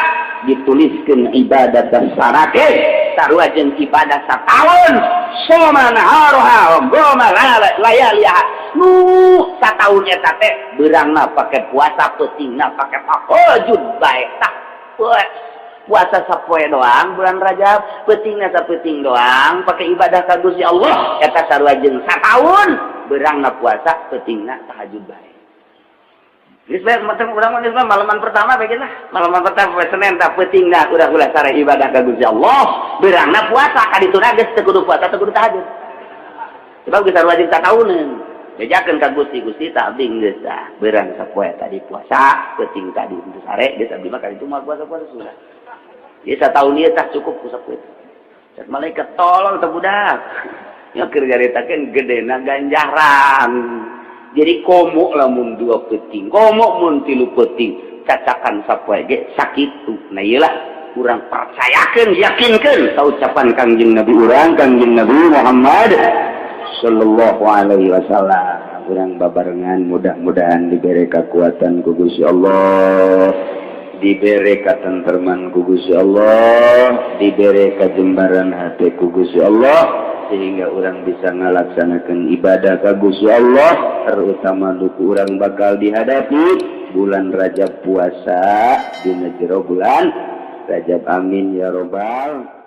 [SPEAKER 1] dituliskeun ibadah sarake sarua jeung ibadah sataun soma naharoha wa goma layaliha nu sataun eta teh beurangna pake puasa peutingna pake tahajud bae tah puasa sapoe doang bulan Rajab peutingna sapeuting doang pake ibadah ka Gusti Allah eta sarua jeung sataun beurangna puasa peutingna tahajud bae. Geus bae urang mah, geus malaman pertama bae lah. Malaman pertama poe Senin tah peutingna urang ulah sare ibadah ka Gusti Allah. Beurangna puasa ka dituna geus teu kudu puasa, teu kudu tahajud. Sebab geus wajib satauneun. Bejakeun ka Gusti, Gusti tah abdi geus tah beurang sapoe tadi puasa, peuting tadi teu sare, geus abdi mah ka ditu moal puasa-puasa sudah. Ieu sataun ieu tah cukup ku sapoe. Cek malaikat, tolong teh budak. Ya keur nyaritakeun gedena ganjaran. Jadi komo lamun dua peting, komo mun tilu peting, cacakan sapoe ge sakitu. Nah, iyalah urang percayakeun, yakinkeun ka ucapan Kangjeng Nabi urang, Kangjeng Nabi Muhammad sallallahu alaihi wasallam. Urang babarengan mudah-mudahan diberi kekuatan ku Gusti Allah, diberi katentreman ku Gusti Allah, diberi kajembaran hati ku Gusti Allah, sehingga urang bisa ngalaksanakan ibadah ka Gusti Allah, terutama duku urang bakal dihadapi bulan Rajab, puasa dina jero bulan Rajab. Amin ya robbal.